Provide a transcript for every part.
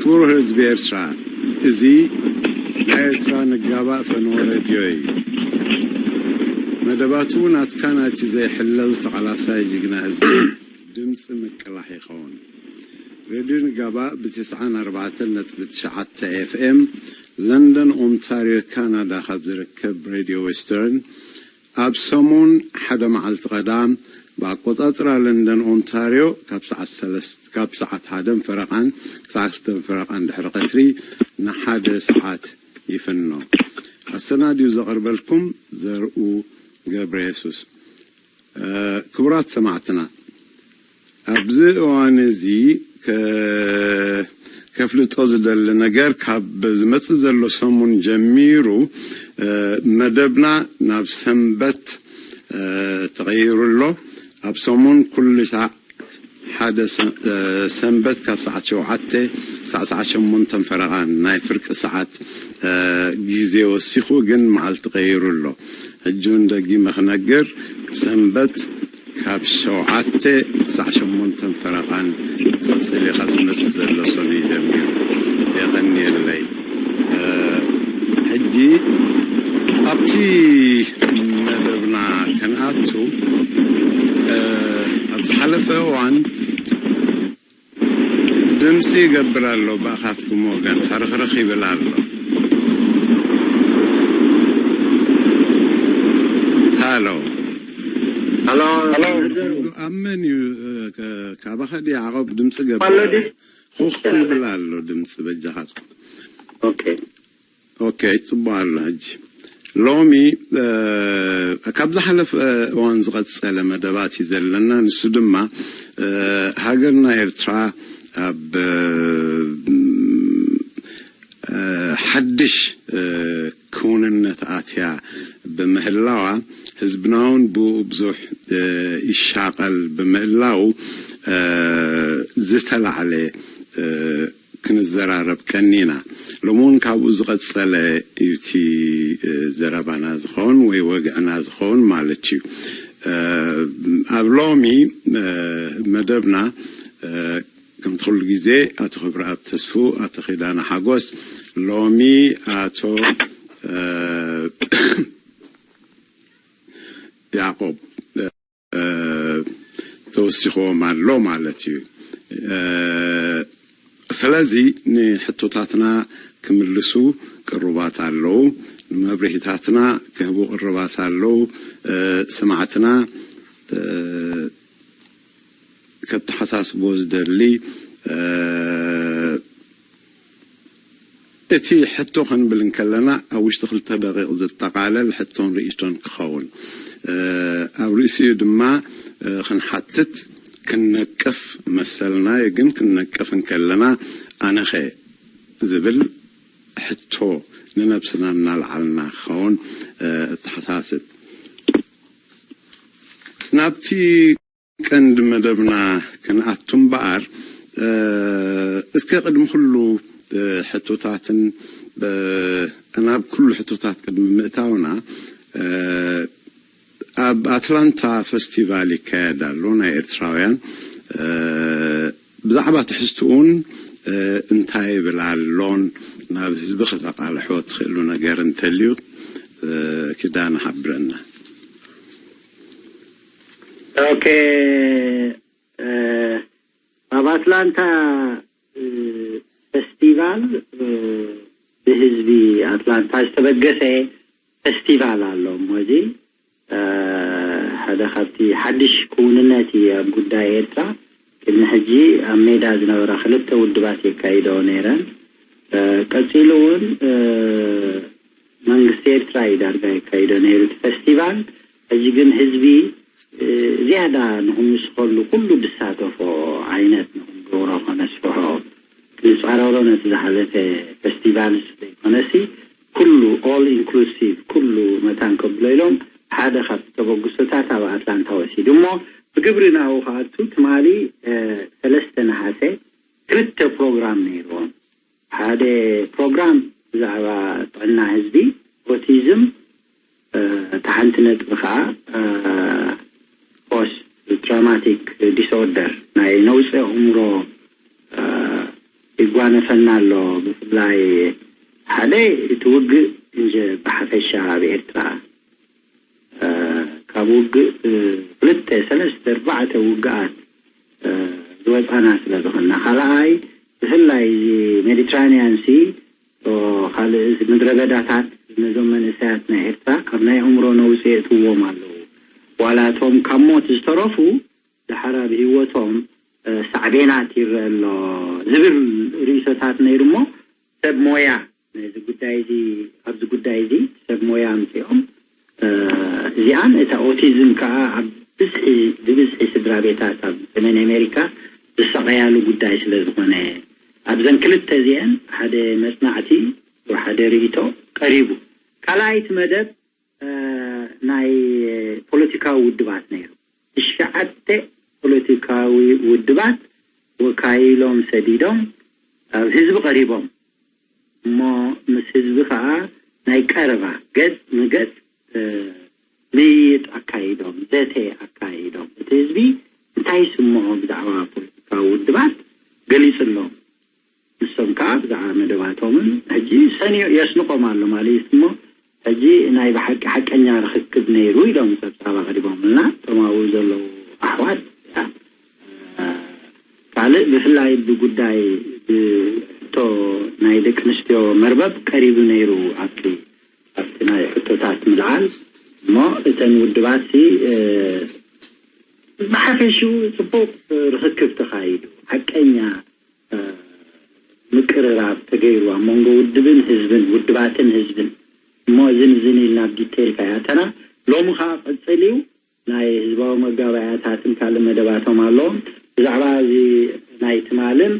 ክቡር ህዝቢ ኤርትራ፣ እዚ ናይ ኤርትራ ንጋባእ ፈነወ ሬድዮ እዩ። መደባቱ ናትካ ናይቲ ዘይሕለል ተቓላሳይ ጅግና ህዝቢ ድምፂ ምቅላሕ ይኸውን። ሬድዮ ንጋባእ ብ94.9 ኤፍኤም ለንደን ኦንታርዮ ካናዳ ካብ ዝርከብ ሬድዮ ዌስተርን ኣብ ሰሙን ሓደ መዓልቲ ቀዳም ብኣቆጻጽራ ለንደን ኦንታርዮ ካብ ሰዓት ሰለስተ ካብ ሰዓት ሓደን ፈረቓን ክሳዕ ክልተን ፈረቓን ድሕሪ ቀትሪ ንሓደ ሰዓት ይፍኖ። ኣሰናድዩ ዘቕርበልኩም ዘርኡ ገብረ የሱስ። ክቡራት ሰማዕትና፣ ኣብዚ እዋን እዚ ከፍልጦ ዝደሊ ነገር ካብ ዝመጽእ ዘሎ ሰሙን ጀሚሩ መደብና ናብ ሰንበት ተቐይሩ ኣሎ። ኣብ ሰሙን ኩሉ ሻዕ ሓደ ሰንበት ካብ ሰዓት ሸውዓተ ክሳዕ ሰዓት ሸሞንተን ፈረቓን ናይ ፍርቂ ሰዓት ግዜ ወሲኹ ግን መዓልቲ ቀይሩ ኣሎ። ሕጂ እውን ደጊመ ክነግር፣ ሰንበት ካብ ሸውዓተ ክሳዕ ሸሞንተን ፈረቓን ክቕጽል እዩ፣ ካብ ዝመጽእ ዘሎ ሰኑይ ጀሚሩ። የቐንየለይ። ሕጂ ኣብቲ መደብና ከንኣቱ፣ ኣብ ዝሓለፈ እዋን ድምፂ ይገብር ኣሎ፣ ብኣኻትኩም ወገን ሕርኽርኽ ይብል ኣሎ። ሃሎ። ሃሎ። ኣብ መን እዩ? ካባኻ ድዩ ያዕቆብ? ድምፂ ገብር ኣሎ። ኩኽ ይብል ኣሎ ድምፂ በጃኻትኩም። ኦኬ። ኦኬ፣ ጽቡቕ ኣሎ። ሕጂ ሎሚ ካብ ዝሓለፈ እዋን ዝቐጸለ መደባት እዩ ዘለና። ንሱ ድማ ሃገርና ኤርትራ ኣብ ሓድሽ ክውንነት ኣትያ ብምህላዋ፣ ህዝብና እውን ብኡ ብዙሕ ይሻቐል ብምህላው ዝተላዕለ ክንዘራረብ ቀኒና። ሎሚ እውን ካብኡ ዝቐጸለ እዩ እቲ ዘረባና ዝኸውን ወይ ወግዕና ዝኸውን ማለት እዩ። ኣብ ሎሚ መደብና ከምቲ ኩሉ ግዜ ኣቶ ክብረኣብ ተስፉ፣ ኣቶ ኪዳነ ሓጎስ፣ ሎሚ ኣቶ ያዕቆብ ተወሲኽዎም ኣሎ ማለት እዩ። ስለዚ ንሕቶታትና ክምልሱ ቅሩባት ኣለዉ፣ ንመብርሂታትና ክህቡ ቅሩባት ኣለዉ። ሰማዕትና ከተሓሳስቦ ዝደሊ እቲ ሕቶ ክንብል እንከለና ኣብ ውሽጢ ክልተ ደቂቕ ዘጠቓለል ሕቶን ርእይቶን ክኸውን፣ ኣብ ርእሲኡ ድማ ክንሓትት ክንነቅፍ መሰልና እዩ። ግን ክንነቅፍ እንከለና ኣነኸ ዝብል ሕቶ ንነብስና እናልዓልና ክኸውን እተሓሳስብ። ናብቲ ቀንዲ መደብና ክንኣቱ እምበኣር፣ እስከ ቅድሚ ኩሉ ሕቶታትን ናብ ኩሉ ሕቶታት ቅድሚ ምእታውና፣ ኣብ ኣትላንታ ፈስቲቫል ይካየድ ኣሎ ናይ ኤርትራውያን። ብዛዕባ ትሕዝትኡን እንታይ ይብል ኣሎን ናብ ህዝቢ ከተቃልሕዎ ትኽእሉ ነገር እንተልዩ ኪዳነ ሓብረና። ኦኬ፣ ኣብ ኣትላንታ ፈስቲቫል ብህዝቢ ኣትላንታ ዝተበገሰ ፈስቲቫል ኣሎ እሞ እዚ ሓደ ካብቲ ሓድሽ ክውንነት እዩ ኣብ ጉዳይ ኤርትራ። ቅድሚ ሕጂ ኣብ ሜዳ ዝነበራ ክልተ ውድባት የካይደኦ ነይረን። ቀጺሉ እውን መንግስቲ ኤርትራ እዩ ዳርጋ የካይዶ ነይሩ እቲ ፈስቲቫል። ሕጂ ግን ህዝቢ ዝያዳ ንክንውስኸሉ ኩሉ ዝሳተፎ ዓይነት ንክንገብሮ ከነስፍሖ ክንጻረሮ ነቲ ዝሓለፈ ፈስቲቫልስ ዘይኮነሲ ኩሉ ኦል ኢንክሉሲቭ ኩሉ መታን ከብሎ ኢሎም ሓደ ካብ ተበግሶታት ኣብ ኣትላንታ ወሲዱ እሞ ብግብሪ ናብኡ ክኣቱ ትማሊ ሰለስተ ነሓሰ ክልተ ፕሮግራም ነይርዎም። ሓደ ፕሮግራም ብዛዕባ ጥዕና ህዝቢ ኦቲዝም እታ ሓንቲ ነጥቢ ከዓ ፖስት ትራውማቲክ ዲስኦርደር ናይ ነውፂ ኣእምሮ ይጓነፈና ኣሎ። ብፍላይ ሓደ እቲ ውግእ እንጀ ብሓፈሻ ኣብ ኤርትራ ካብ ውግእ ክልተ ሰለስተ ኣርባዕተ ውግኣት ዝወፃና ስለ ዝኾንና፣ ካልኣይ ብፍላይ እዚ ሜዲትራኒያን ሲ ካልእ ምድረ በዳታት ነዞም መንእሰያት ናይ ኤርትራ ካብ ናይ ኣእምሮ ነውፂ የእትዎም ኣለዉ። ዋላ እቶም ካብ ሞት ዝተረፉ ድሓር ኣብ ህይወቶም ሳዕቤናት ይረአ ኣሎ ዝብል ርእይቶታት ነይሩ እሞ ሰብ ሞያ ነዚ ጉዳይ እዚ ኣብዚ ጉዳይ እዚ ሰብ ሞያ ኣምፂኦም እዚኣን እታ ኦቲዝም ከዓ ኣብ ብዝሒ ብብዝሒ ስድራ ቤታት ኣብ ሰሜን ኣሜሪካ ዝሰቀያሉ ጉዳይ ስለ ዝኾነ ኣብዘን ክልተ እዚአን ሓደ መፅናዕቲ ሓደ ርእይቶ ቀሪቡ። ካልኣይቲ መደብ ናይ ፖለቲካዊ ውድባት ነይሩ። ትሽዓተ ፖለቲካዊ ውድባት ወካይሎም ሰዲዶም ኣብ ህዝቢ ቀሪቦም እሞ ምስ ህዝቢ ከዓ ናይ ቀረባ ገፅ ንገፅ ምይይጥ ኣካይዶም፣ ዘተ ኣካይዶም። እቲ ህዝቢ እንታይ ይስምዖ ብዛዕባ ፖለቲካዊ ውድባት ገሊፁሎም። ንሶም ከዓ ብዛዕባ መደባቶምን ሕጂ ሰኒዩ የስንቆም ኣሎ ማለት እሞ ሕጂ ናይ ብሓቂ ሓቀኛ ርክክብ ነይሩ ኢሎም ፀብፃብ ኣቅሪቦምልና እቶም ኣብኡ ዘለዉ ኣሕዋት። ካልእ ብፍላይ ብጉዳይ ብሕቶ ናይ ደቂ ኣንስትዮ መርበብ ቀሪቡ ነይሩ ኣብቲ ኣብቲ ናይ ሕቶታት ምልዓል እሞ እተን ውድባት ብሓፈሽኡ ፅቡቅ ርክክብ ተኻይዱ ሓቀኛ ምቅርራብ ተገይሩ ኣብ መንጎ ውድብን ህዝብን ውድባትን ህዝብን እሞ እዝን እዝን ኢልና ኣብ ዲቴይል ከይኣተና ሎሚ ከዓ ቅፅል እዩ። ናይ ህዝባዊ መጋባእያታትን ካልእ መደባቶም ኣለዎም። ብዛዕባ እዚ ናይ ትማልን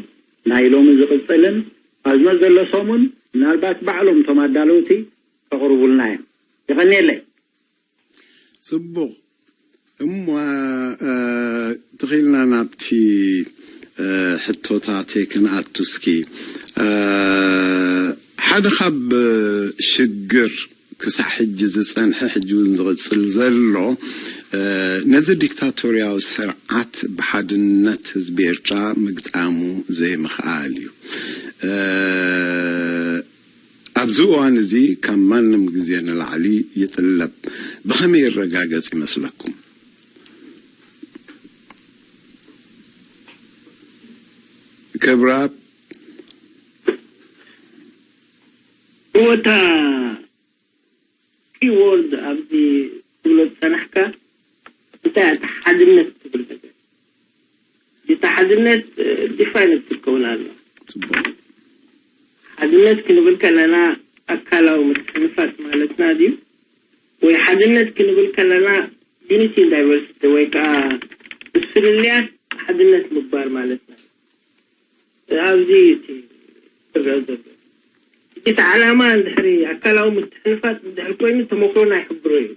ናይ ሎሚ ዝቕፅልን ኣብ ዝመፅ ዘሎ ሰሙን ምናልባት ባዕሎም እቶም ኣዳለውቲ ከቕርቡልና እዮም። የቐንየለይ። ፅቡቕ እሞ ትኺልና ናብቲ ሕቶታተይ ክንኣቱ እስኪ ሓደ ካብ ሽግር ክሳዕ ሕጂ ዝጸንሐ ሕጂ እውን ዝቕጽል ዘሎ ነዚ ዲክታቶርያዊ ስርዓት ብሓድነት ህዝቢ ኤርትራ ምግጣሙ ዘይምኽኣል እዩ። ኣብዚ እዋን እዚ ካብ ማንም ግዜ ንላዕሊ ይጥለብ። ብኸመይ ይረጋገጽ ይመስለኩም? ክብራት እወታ ኪወርድ ኣብዚ ትብሎ ዝጸናሕካ እንታይ እያ ሓድነት ትብል ነገር? እታ ሓድነት ዲፋይን ክትከውን ኣላ። ሓድነት ክንብል ከለና ኣካላዊ ምትሕንፋጽ ማለትና ድዩ? ወይ ሓድነት ክንብል ከለና ዩኒቲ ኢን ዳይቨርሲቲ ወይ ከዓ ምስ ፍልልያት ሓድነት ምግባር ማለትና እዩ። ኣብዚ እቲ ዝረአ ዘሎ እቲ ዓላማ እንድሕሪ ኣካላዊ ምትሕንፋፅ እንድሕር ኮይኑ ተመክሮና ይሕብሮ እዩ።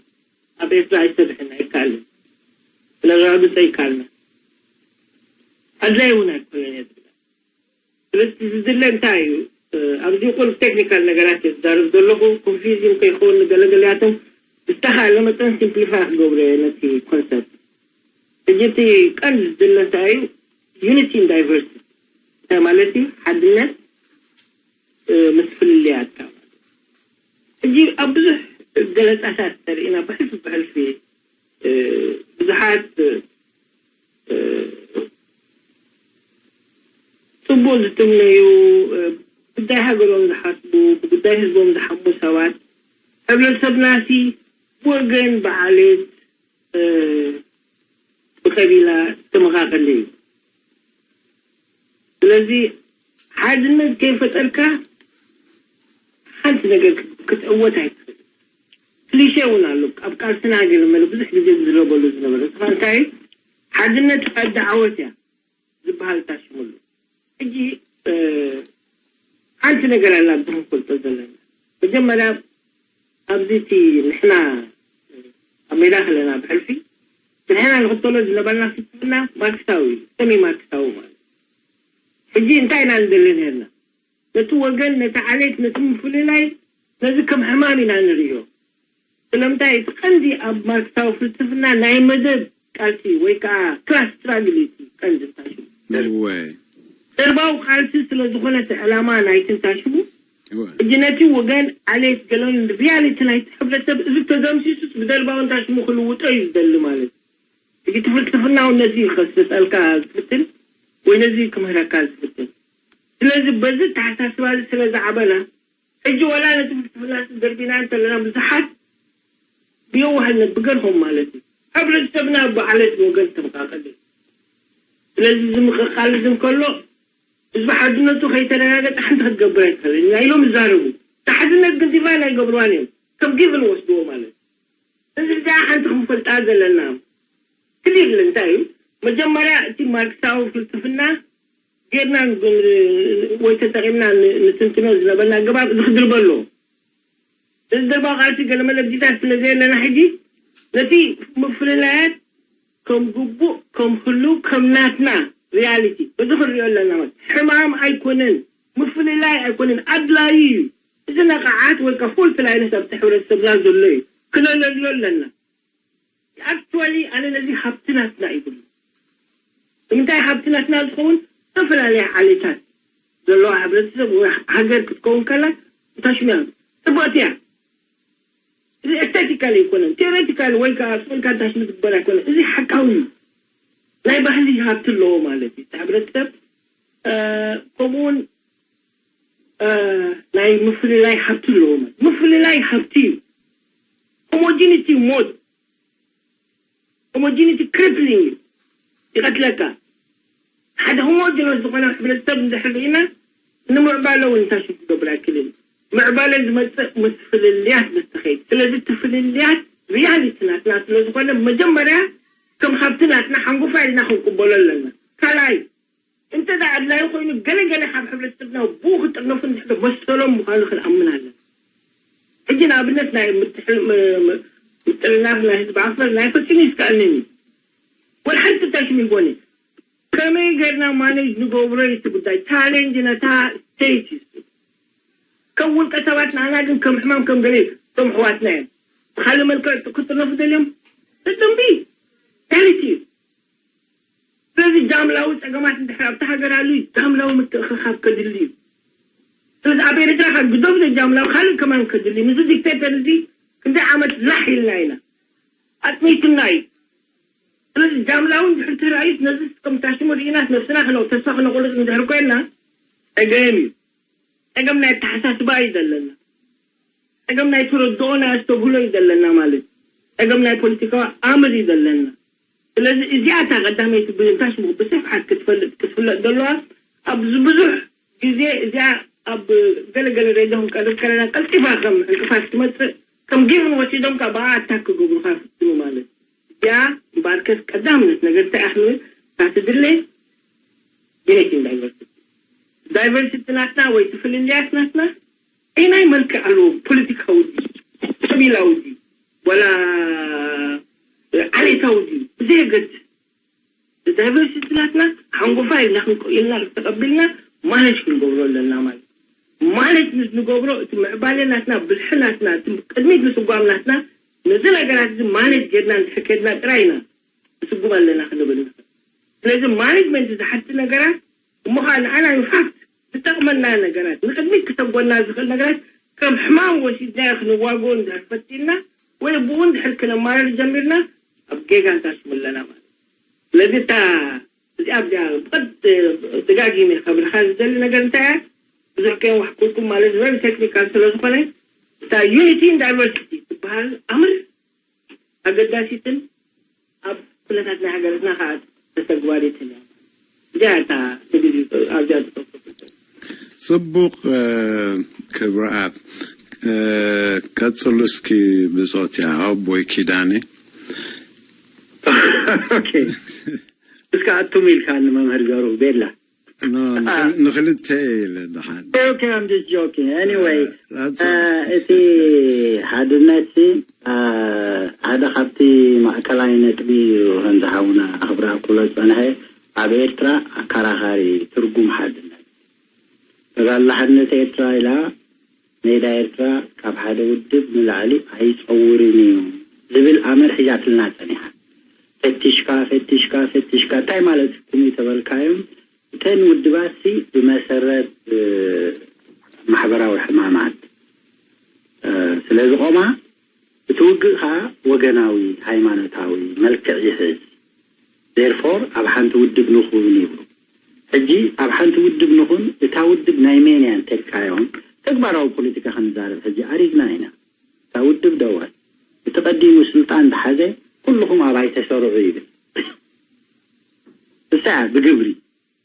ኣብ ኤርትራ ኣይሰርሕን ኣይከኣልን። ክነረጋግፅ ኣይከኣልና። ኣድላይ እውን ኣይኮነን እየ ዝብላ። ስለዚ ዝድለ እንታይ እዩ? ኣብዚ ቁሩብ ቴክኒካል ነገራት እየ ዝዛረብ ዘለኹ። ኮንፊውዝን ከይኸውን ንገለገለያቶም ብዝተኻእለ መጠን ሲምፕሊፋይ ክገብሮ እየ ነቲ ኮንሰፕት። ሕጂ እቲ ቀንዲ ዝድለ እንታይ እዩ? ዩኒቲ ኢን ዳይቨርሲቲ እንታይ ማለት እዩ? ሓድነት ምስ ፍልልያትካ ማለት እዩ። ሕጂ ኣብ ብዙሕ ገለፃታት ተሪእና ብሕልፊ ብሕልፊ ብዙሓት ፅቡቅ ዝትምነዩ ጉዳይ ሃገሮም ዝሓስቡ ብጉዳይ ህዝቦም ዝሓሙ ሰባት ሕብረተሰብናሲ ብወገን ብዓሌት ብቀቢላ ዝተመቃቀለ እዩ። ስለዚ ሓድነት ከይፈጠርካ ሓንቲ ነገር ክትዕወት ኣይትኽእል። ክሊሸ እውን ኣሎ ኣብ ቃልስና ገለ መለ ብዙሕ ግዜ ዝዝረበሉ ዝነበረ እስኻ እንታይ ሓድነት ቀዲ ዓወት እያ ዝበሃል ታሽሙሉ። ሕጂ ሓንቲ ነገር ኣላ ብንፈልጦ ዘለና መጀመርያ ኣብዚ እቲ ንሕና ኣብ ሜዳ ከለና ብሕልፊ ንሕና ንኽተሎ ዝነበርና ፍልስፍና ማርክሳዊ እዩ። ሰሚ ማርክሳዊ ማለት ሕጂ እንታይ ኢና ንደሊ ነርና? ነቲ ወገን፣ ነቲ ዓሌት፣ ነቲ ምፍልላይ ነዚ ከም ሕማም ኢና ንርእዮ። ስለምንታይ እቲ ቀንዲ ኣብ ማርክሳዊ ፍልስፍና ናይ መደብ ቃልሲ ወይ ከዓ ክላስ ስትራግል እዩ እቲ ቀንዲ ታሽሙ። ወይ ደርባዊ ቃልሲ ስለ ዝኾነ እቲ ዕላማ ናይ ትንታሽሙ ሕጂ ነቲ ወገን ዓሌት ገለን ሪያሊቲ ናይቲ ሕብረተሰብ እዚ ተደምሲሱስ ብደርባዊ እንታሽሙ ክልውጦ እዩ ዝደሊ ማለት እዩ። ሕጂ እቲ ፍልስፍናው ነዚ እዩ ከስልጠልካ ዝፍትን ወይ ነዚ ክምህረካ ዝፍትን። ስለዚ በዚ ተሓሳስባ እዚ ስለ ዝዓበና ሕጂ ወላ ነቲ ፍልስፍና ደርቢና እንተለና ብዙሓት ብየዋህነት ብገርሆም ማለት እዩ ሕብረተሰብና ብዓለት ወገን ተመቃቀል። ስለዚ እዚ ምቅቃል እዚ እንከሎ ህዝቢ ሓድነቱ ከይተረጋገጠ ሓንቲ ክትገብር ኣይትኽእልን ኢና ኢሎም ይዛረቡ። እቲ ሓድነት ግን ዲፋይን ኣይገብርዋን እዮም፣ ከም ጊቭን ወስድዎ ማለት እዩ። እዚ እዚኣ ሓንቲ ክንፈልጣ ዘለና ክሊርሊ እንታይ እዩ? መጀመርያ እቲ ማርክሳዊ ፍልስፍና ጌርና ወይ ተጠቂምና ንትንትኖ ዝነበርና ኣገባብ እዚ ክድርበ ኣለዎ። እዚ ደርባዊ ቃልሲ ገለመለ ዲታት ስለ ዘየለና ሕጂ ነቲ ምፍልላያት ከም ግቡእ ከም ህሉ ከም ናትና ሪያሊቲ እዚ ክንሪኦ ኣለና ማለት ሕማም ኣይኮነን፣ ምፍልላይ ኣይኮነን፣ ኣድላዩ እዩ። እዚ ነቃዓት ወይ ከዓ ፎልት ላይነስ ኣብቲ ሕብረተሰብና ዘሎ እዩ፣ ክነለልዮ ኣለና። ኣክቹዋሊ ኣነ ነዚ ሃብቲ ናትና ይብሉ። ንምንታይ ሃብቲ ናትና ዝኸውን? ዝተፈላለያ ዓሌታት ዘለዋ ሕብረተሰብ ወይ ሃገር ክትከውን ከላ እንታሽምያ ጽቡቕቲ እያ። እዚ ኤስቴቲካል ኣይኮነን፣ ቴዎሬቲካል ወይ ከዓ ስእልካ እንታሽሚ ዝግበር ኣይኮነን። እዚ ሓቃዊ እዩ። ናይ ባህሊ ሃብቲ ኣለዎ ማለት እዩ። እቲ ሕብረተሰብ ከምኡውን ናይ ምፍልላይ ሃብቲ ኣለዎ ማለት ምፍልላይ ሃብቲ እዩ። ሆሞጂኒቲ ሞት ሆሞጂኒቲ ክሪፕሊንግ እዩ። ይቐትለካ። ሓደ ሆሞጂኖስ ዝኾነ ሕብረተሰብ እንድሕር ርኢና ንምዕባለ እውን እንታይ ሽም ክገብር ኣይክልን። ምዕባለ ዝመፅእ ምስ ፍልልያት ምስ ተኸይድ። ስለዚ እቲ ፍልልያት ሪያሊቲ ናትና ስለ ዝኾነ መጀመርያ ከም ሃብቲ ናትና ሓንጎፋ ኢልና ክንቅበሎ ኣለና። ካልኣይ እንተ ደኣ ኣድላዩ ኮይኑ ገለ ገለ ካብ ሕብረተሰብና ብኡ ክጥርነፉ እንድሕር መሰሎም ምዃኑ ክንኣምን ኣለና። ሕጂ ንኣብነት ናይ ምጥልናፍ ናይ ህዝቢ ዓፈር ናይ ፈፂሙ ይስከኣንን እዩ። ወላ ሓንቲ ታሽም ይጎኒ ከመይ ገርና ማኔጅ ንገብሮ እቲ ጉዳይ ቻሌንጅ ነታ ስቴት እዩ። ከም ውልቀ ሰባት ንኣና ግን ከም ሕማም ከም ገለ ከም ኣሕዋትና እዮም። ብካልእ መልክዕ ክጥርነፉ ደልዮም ተጠንቢ ሪያሊቲ እዩ። ስለዚ ጃምላዊ ፀገማት እንድሕር ኣብቲ ሃገር ኣሉ ጃምላዊ ምትእኽኻብ ከድሊ እዩ። ስለዚ ኣብ ኤርትራ ካብ ግደፍ ዘጃምላዊ ካልእ ከማን ከድሊ ምስ ዲክቴተር እዚ ክንደይ ዓመት ላሕ ኢልና ኢና ኣጥሚትና እዩ። ስለዚ ጃምላዊ እንድሕር ተራእዩት ነዚ ከም ታሽሙ ርኢናት ነብስና ክነው ተስፋ ክነቁርፅ እንድሕር ኮይና ፀገም እዩ። ፀገም ናይ ኣተሓሳስባ እዩ ዘለና። ፀገም ናይ ተረድኦ ናይ ኣስተብህሎ እዩ ዘለና ማለት እዩ። ፀገም ናይ ፖለቲካዊ ኣምር እዩ ዘለና። ስለዚ እዚኣ እታ ቀዳመይቲ ብንታሽ ብስፍሓት ክትፈልጥ ክትፍለጥ ዘለዋ ኣብዚ ብዙሕ ግዜ እዚኣ ኣብ ገለገለ ሬድዮ ክንቀርብ ከለና ቀልጢፋ ከም ዕንቅፋት ትመፅእ ከም ጊቭን ወሲዶም ካብ ብኣ ኣታክ ክገብሩካ ፍትኑ ማለት እዩ። እዚኣ እምበኣርከስ ቀዳምነት ነገር እንታይ ኣኽንብል እታ ትድለ ዩኒቲ ዳይቨርሲቲ ዳይቨርሲቲ ናትና ወይ ትፍልልያት ናትና ኣየናይ መልክዕ ኣለዎ? ፖለቲካዊ ድዩ? ቀቢላዊ ድዩ? ዋላ ዓሌታዊ ድዩ? ብዘየገድስ ዳይቨርሲቲ ናትና ሓንጎፋ ኢልና ክንቆ ኢልና ተቐቢልና ማኔጅ ክንገብሮ ኣለና ማለት ማኔጅ ምስ ንገብሮ እቲ ምዕባለ ናትና ብልሒ ናትና እቲ ቅድሚት ምስጓም ናትና ነዚ ነገራት እዚ ማኔጅ ጌርና እንድሕር ከድና ጥራይ ኢና ንስጉም ኣለና ክንብል ንኽእል። ስለዚ ማኔጅመንት ዝሓቲ ነገራት እሞ ከዓ ንዓና ኢንፋክት ዝጠቕመና ነገራት ንቅድሚት ክሰጎና ዝኽእል ነገራት ከም ሕማም ወሲድናዮ ክንዋግኦ እንድሕር ፈቲና ወይ ብኡ እንድሕር ክነማረር ጀሚርና ኣብ ጌጋ እንታሽሙ ኣለና ማለት እዩ። ስለዚ እታ እዚኣ እዚኣ ብቐድ ደጋጊመ ከብልካ ዝደሊ ነገር እንታይ እያ? ብዙሕ ከየዋሕኩልኩም ማለት very technical ስለ ዝኾነ እታ ዩኒቲ ኢን ዳይቨርሲቲ ትበሃል ኣምር ኣገዳሲትን ኣብ ኩነታት ናይ ሃገርና ከዓ ተተግባሪትን እያ። እዚኣ እታ ንግዜ ኣብዚኣ ዝጠቅሱ ጽቡቕ ክብረኣብ ቀጽሉ እስኪ ብጾት ያዕቆብ ወይ ኪዳነ እስከ ኣቱም ኢልካኒ መምህር ገሩ ቤላ ንክልተ ኢለ ድሓን okay I'm just joking anyway እቲ ሓድነት ሓደ ካብቲ ማእከላይ ነጥቢ ከምዚ ሓውና ክብራ ክብሎ ዝፀንሐ ኣብ ኤርትራ ኣከራኻሪ ትርጉም ሓድነት ተጋድሎ ሓድነት ኤርትራ ኢላ ሜዳ ኤርትራ ካብ ሓደ ውድብ ንላዕሊ ኣይፀውርን እዩ ዝብል ኣምር ሒዛትልና ፀኒሓ ፈቲሽካ ፈቲሽካ ፈቲሽካ እንታይ ማለት ኩምዩ ተበልካዮም እተን ውድባትሲ ብመሰረት ማሕበራዊ ሕማማት ስለ ዝቖማ፣ እቲ ውግእ ከዓ ወገናዊ፣ ሃይማኖታዊ መልክዕ ይሕዝ። ዴርፎር ኣብ ሓንቲ ውድብ ንኹን ይብሉ። ሕጂ ኣብ ሓንቲ ውድብ ንኹን፣ እታ ውድብ ናይ መን እያ እንተልካዮም፣ ተግባራዊ ፖለቲካ ክንዛረብ ሕጂ ኣሪግና ኢና። እታ ውድብ ደወል፣ እቲ ቀዲሙ ስልጣን ዝሓዘ፣ ኩልኹም ኣባይ ተሰርዑ ይብል። እሳ ብግብሪ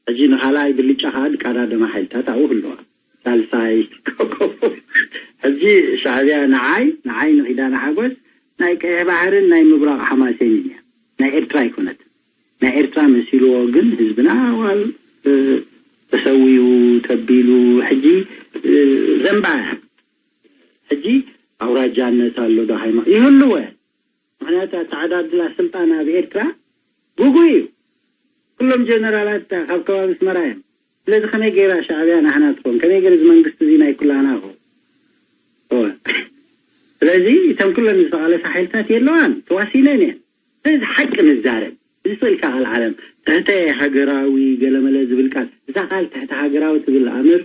ሕጂ ንኻልኣይ ብልጫ ከዓ ዝቀዳደማ ሓይልታት ኣብኡ ህለዋ። ሳልሳይ ሕጂ ሻዕብያ ንዓይ ንዓይ ንኺዳነ ሓጎስ ናይ ቀይሕ ባሕርን ናይ ምብራቕ ሓማሴን እያ። ናይ ኤርትራ ኣይኮነት። ናይ ኤርትራ መሲልዎ ግን ህዝብና ዋል ተሰዊኡ ተቢሉ ሕጂ ዘንባ እያ። ሕጂ ኣውራጃነት ኣሎ ዶ ሃይማ ይህልወ። ምክንያቱ ኣተዓዳድላ ስልጣን ኣብ ኤርትራ ግጉይ እዩ። ኩሎም ጀነራላት ካብ ከባቢ ኣስመራ እዮም። ስለዚ ከመይ ገይራ ሻዕብያ ናሕና ትኾን? ከመይ ገይሩ እዚ መንግስቲ እዚ ናይ ኩላና ይኸውን? እወ። ስለዚ እተን ኩለን ዝተቓለሳ ሓይልታት የለዋን፣ ተዋሲነን እየን። ስለዚ ሓቂ ንዛረብ። እዚ ስእልካ ቃል ዓለም ትሕተ ሃገራዊ ገለመለ ዝብል ቃል፣ እዛ ቃል ትሕተ ሃገራዊ ትብል ኣምር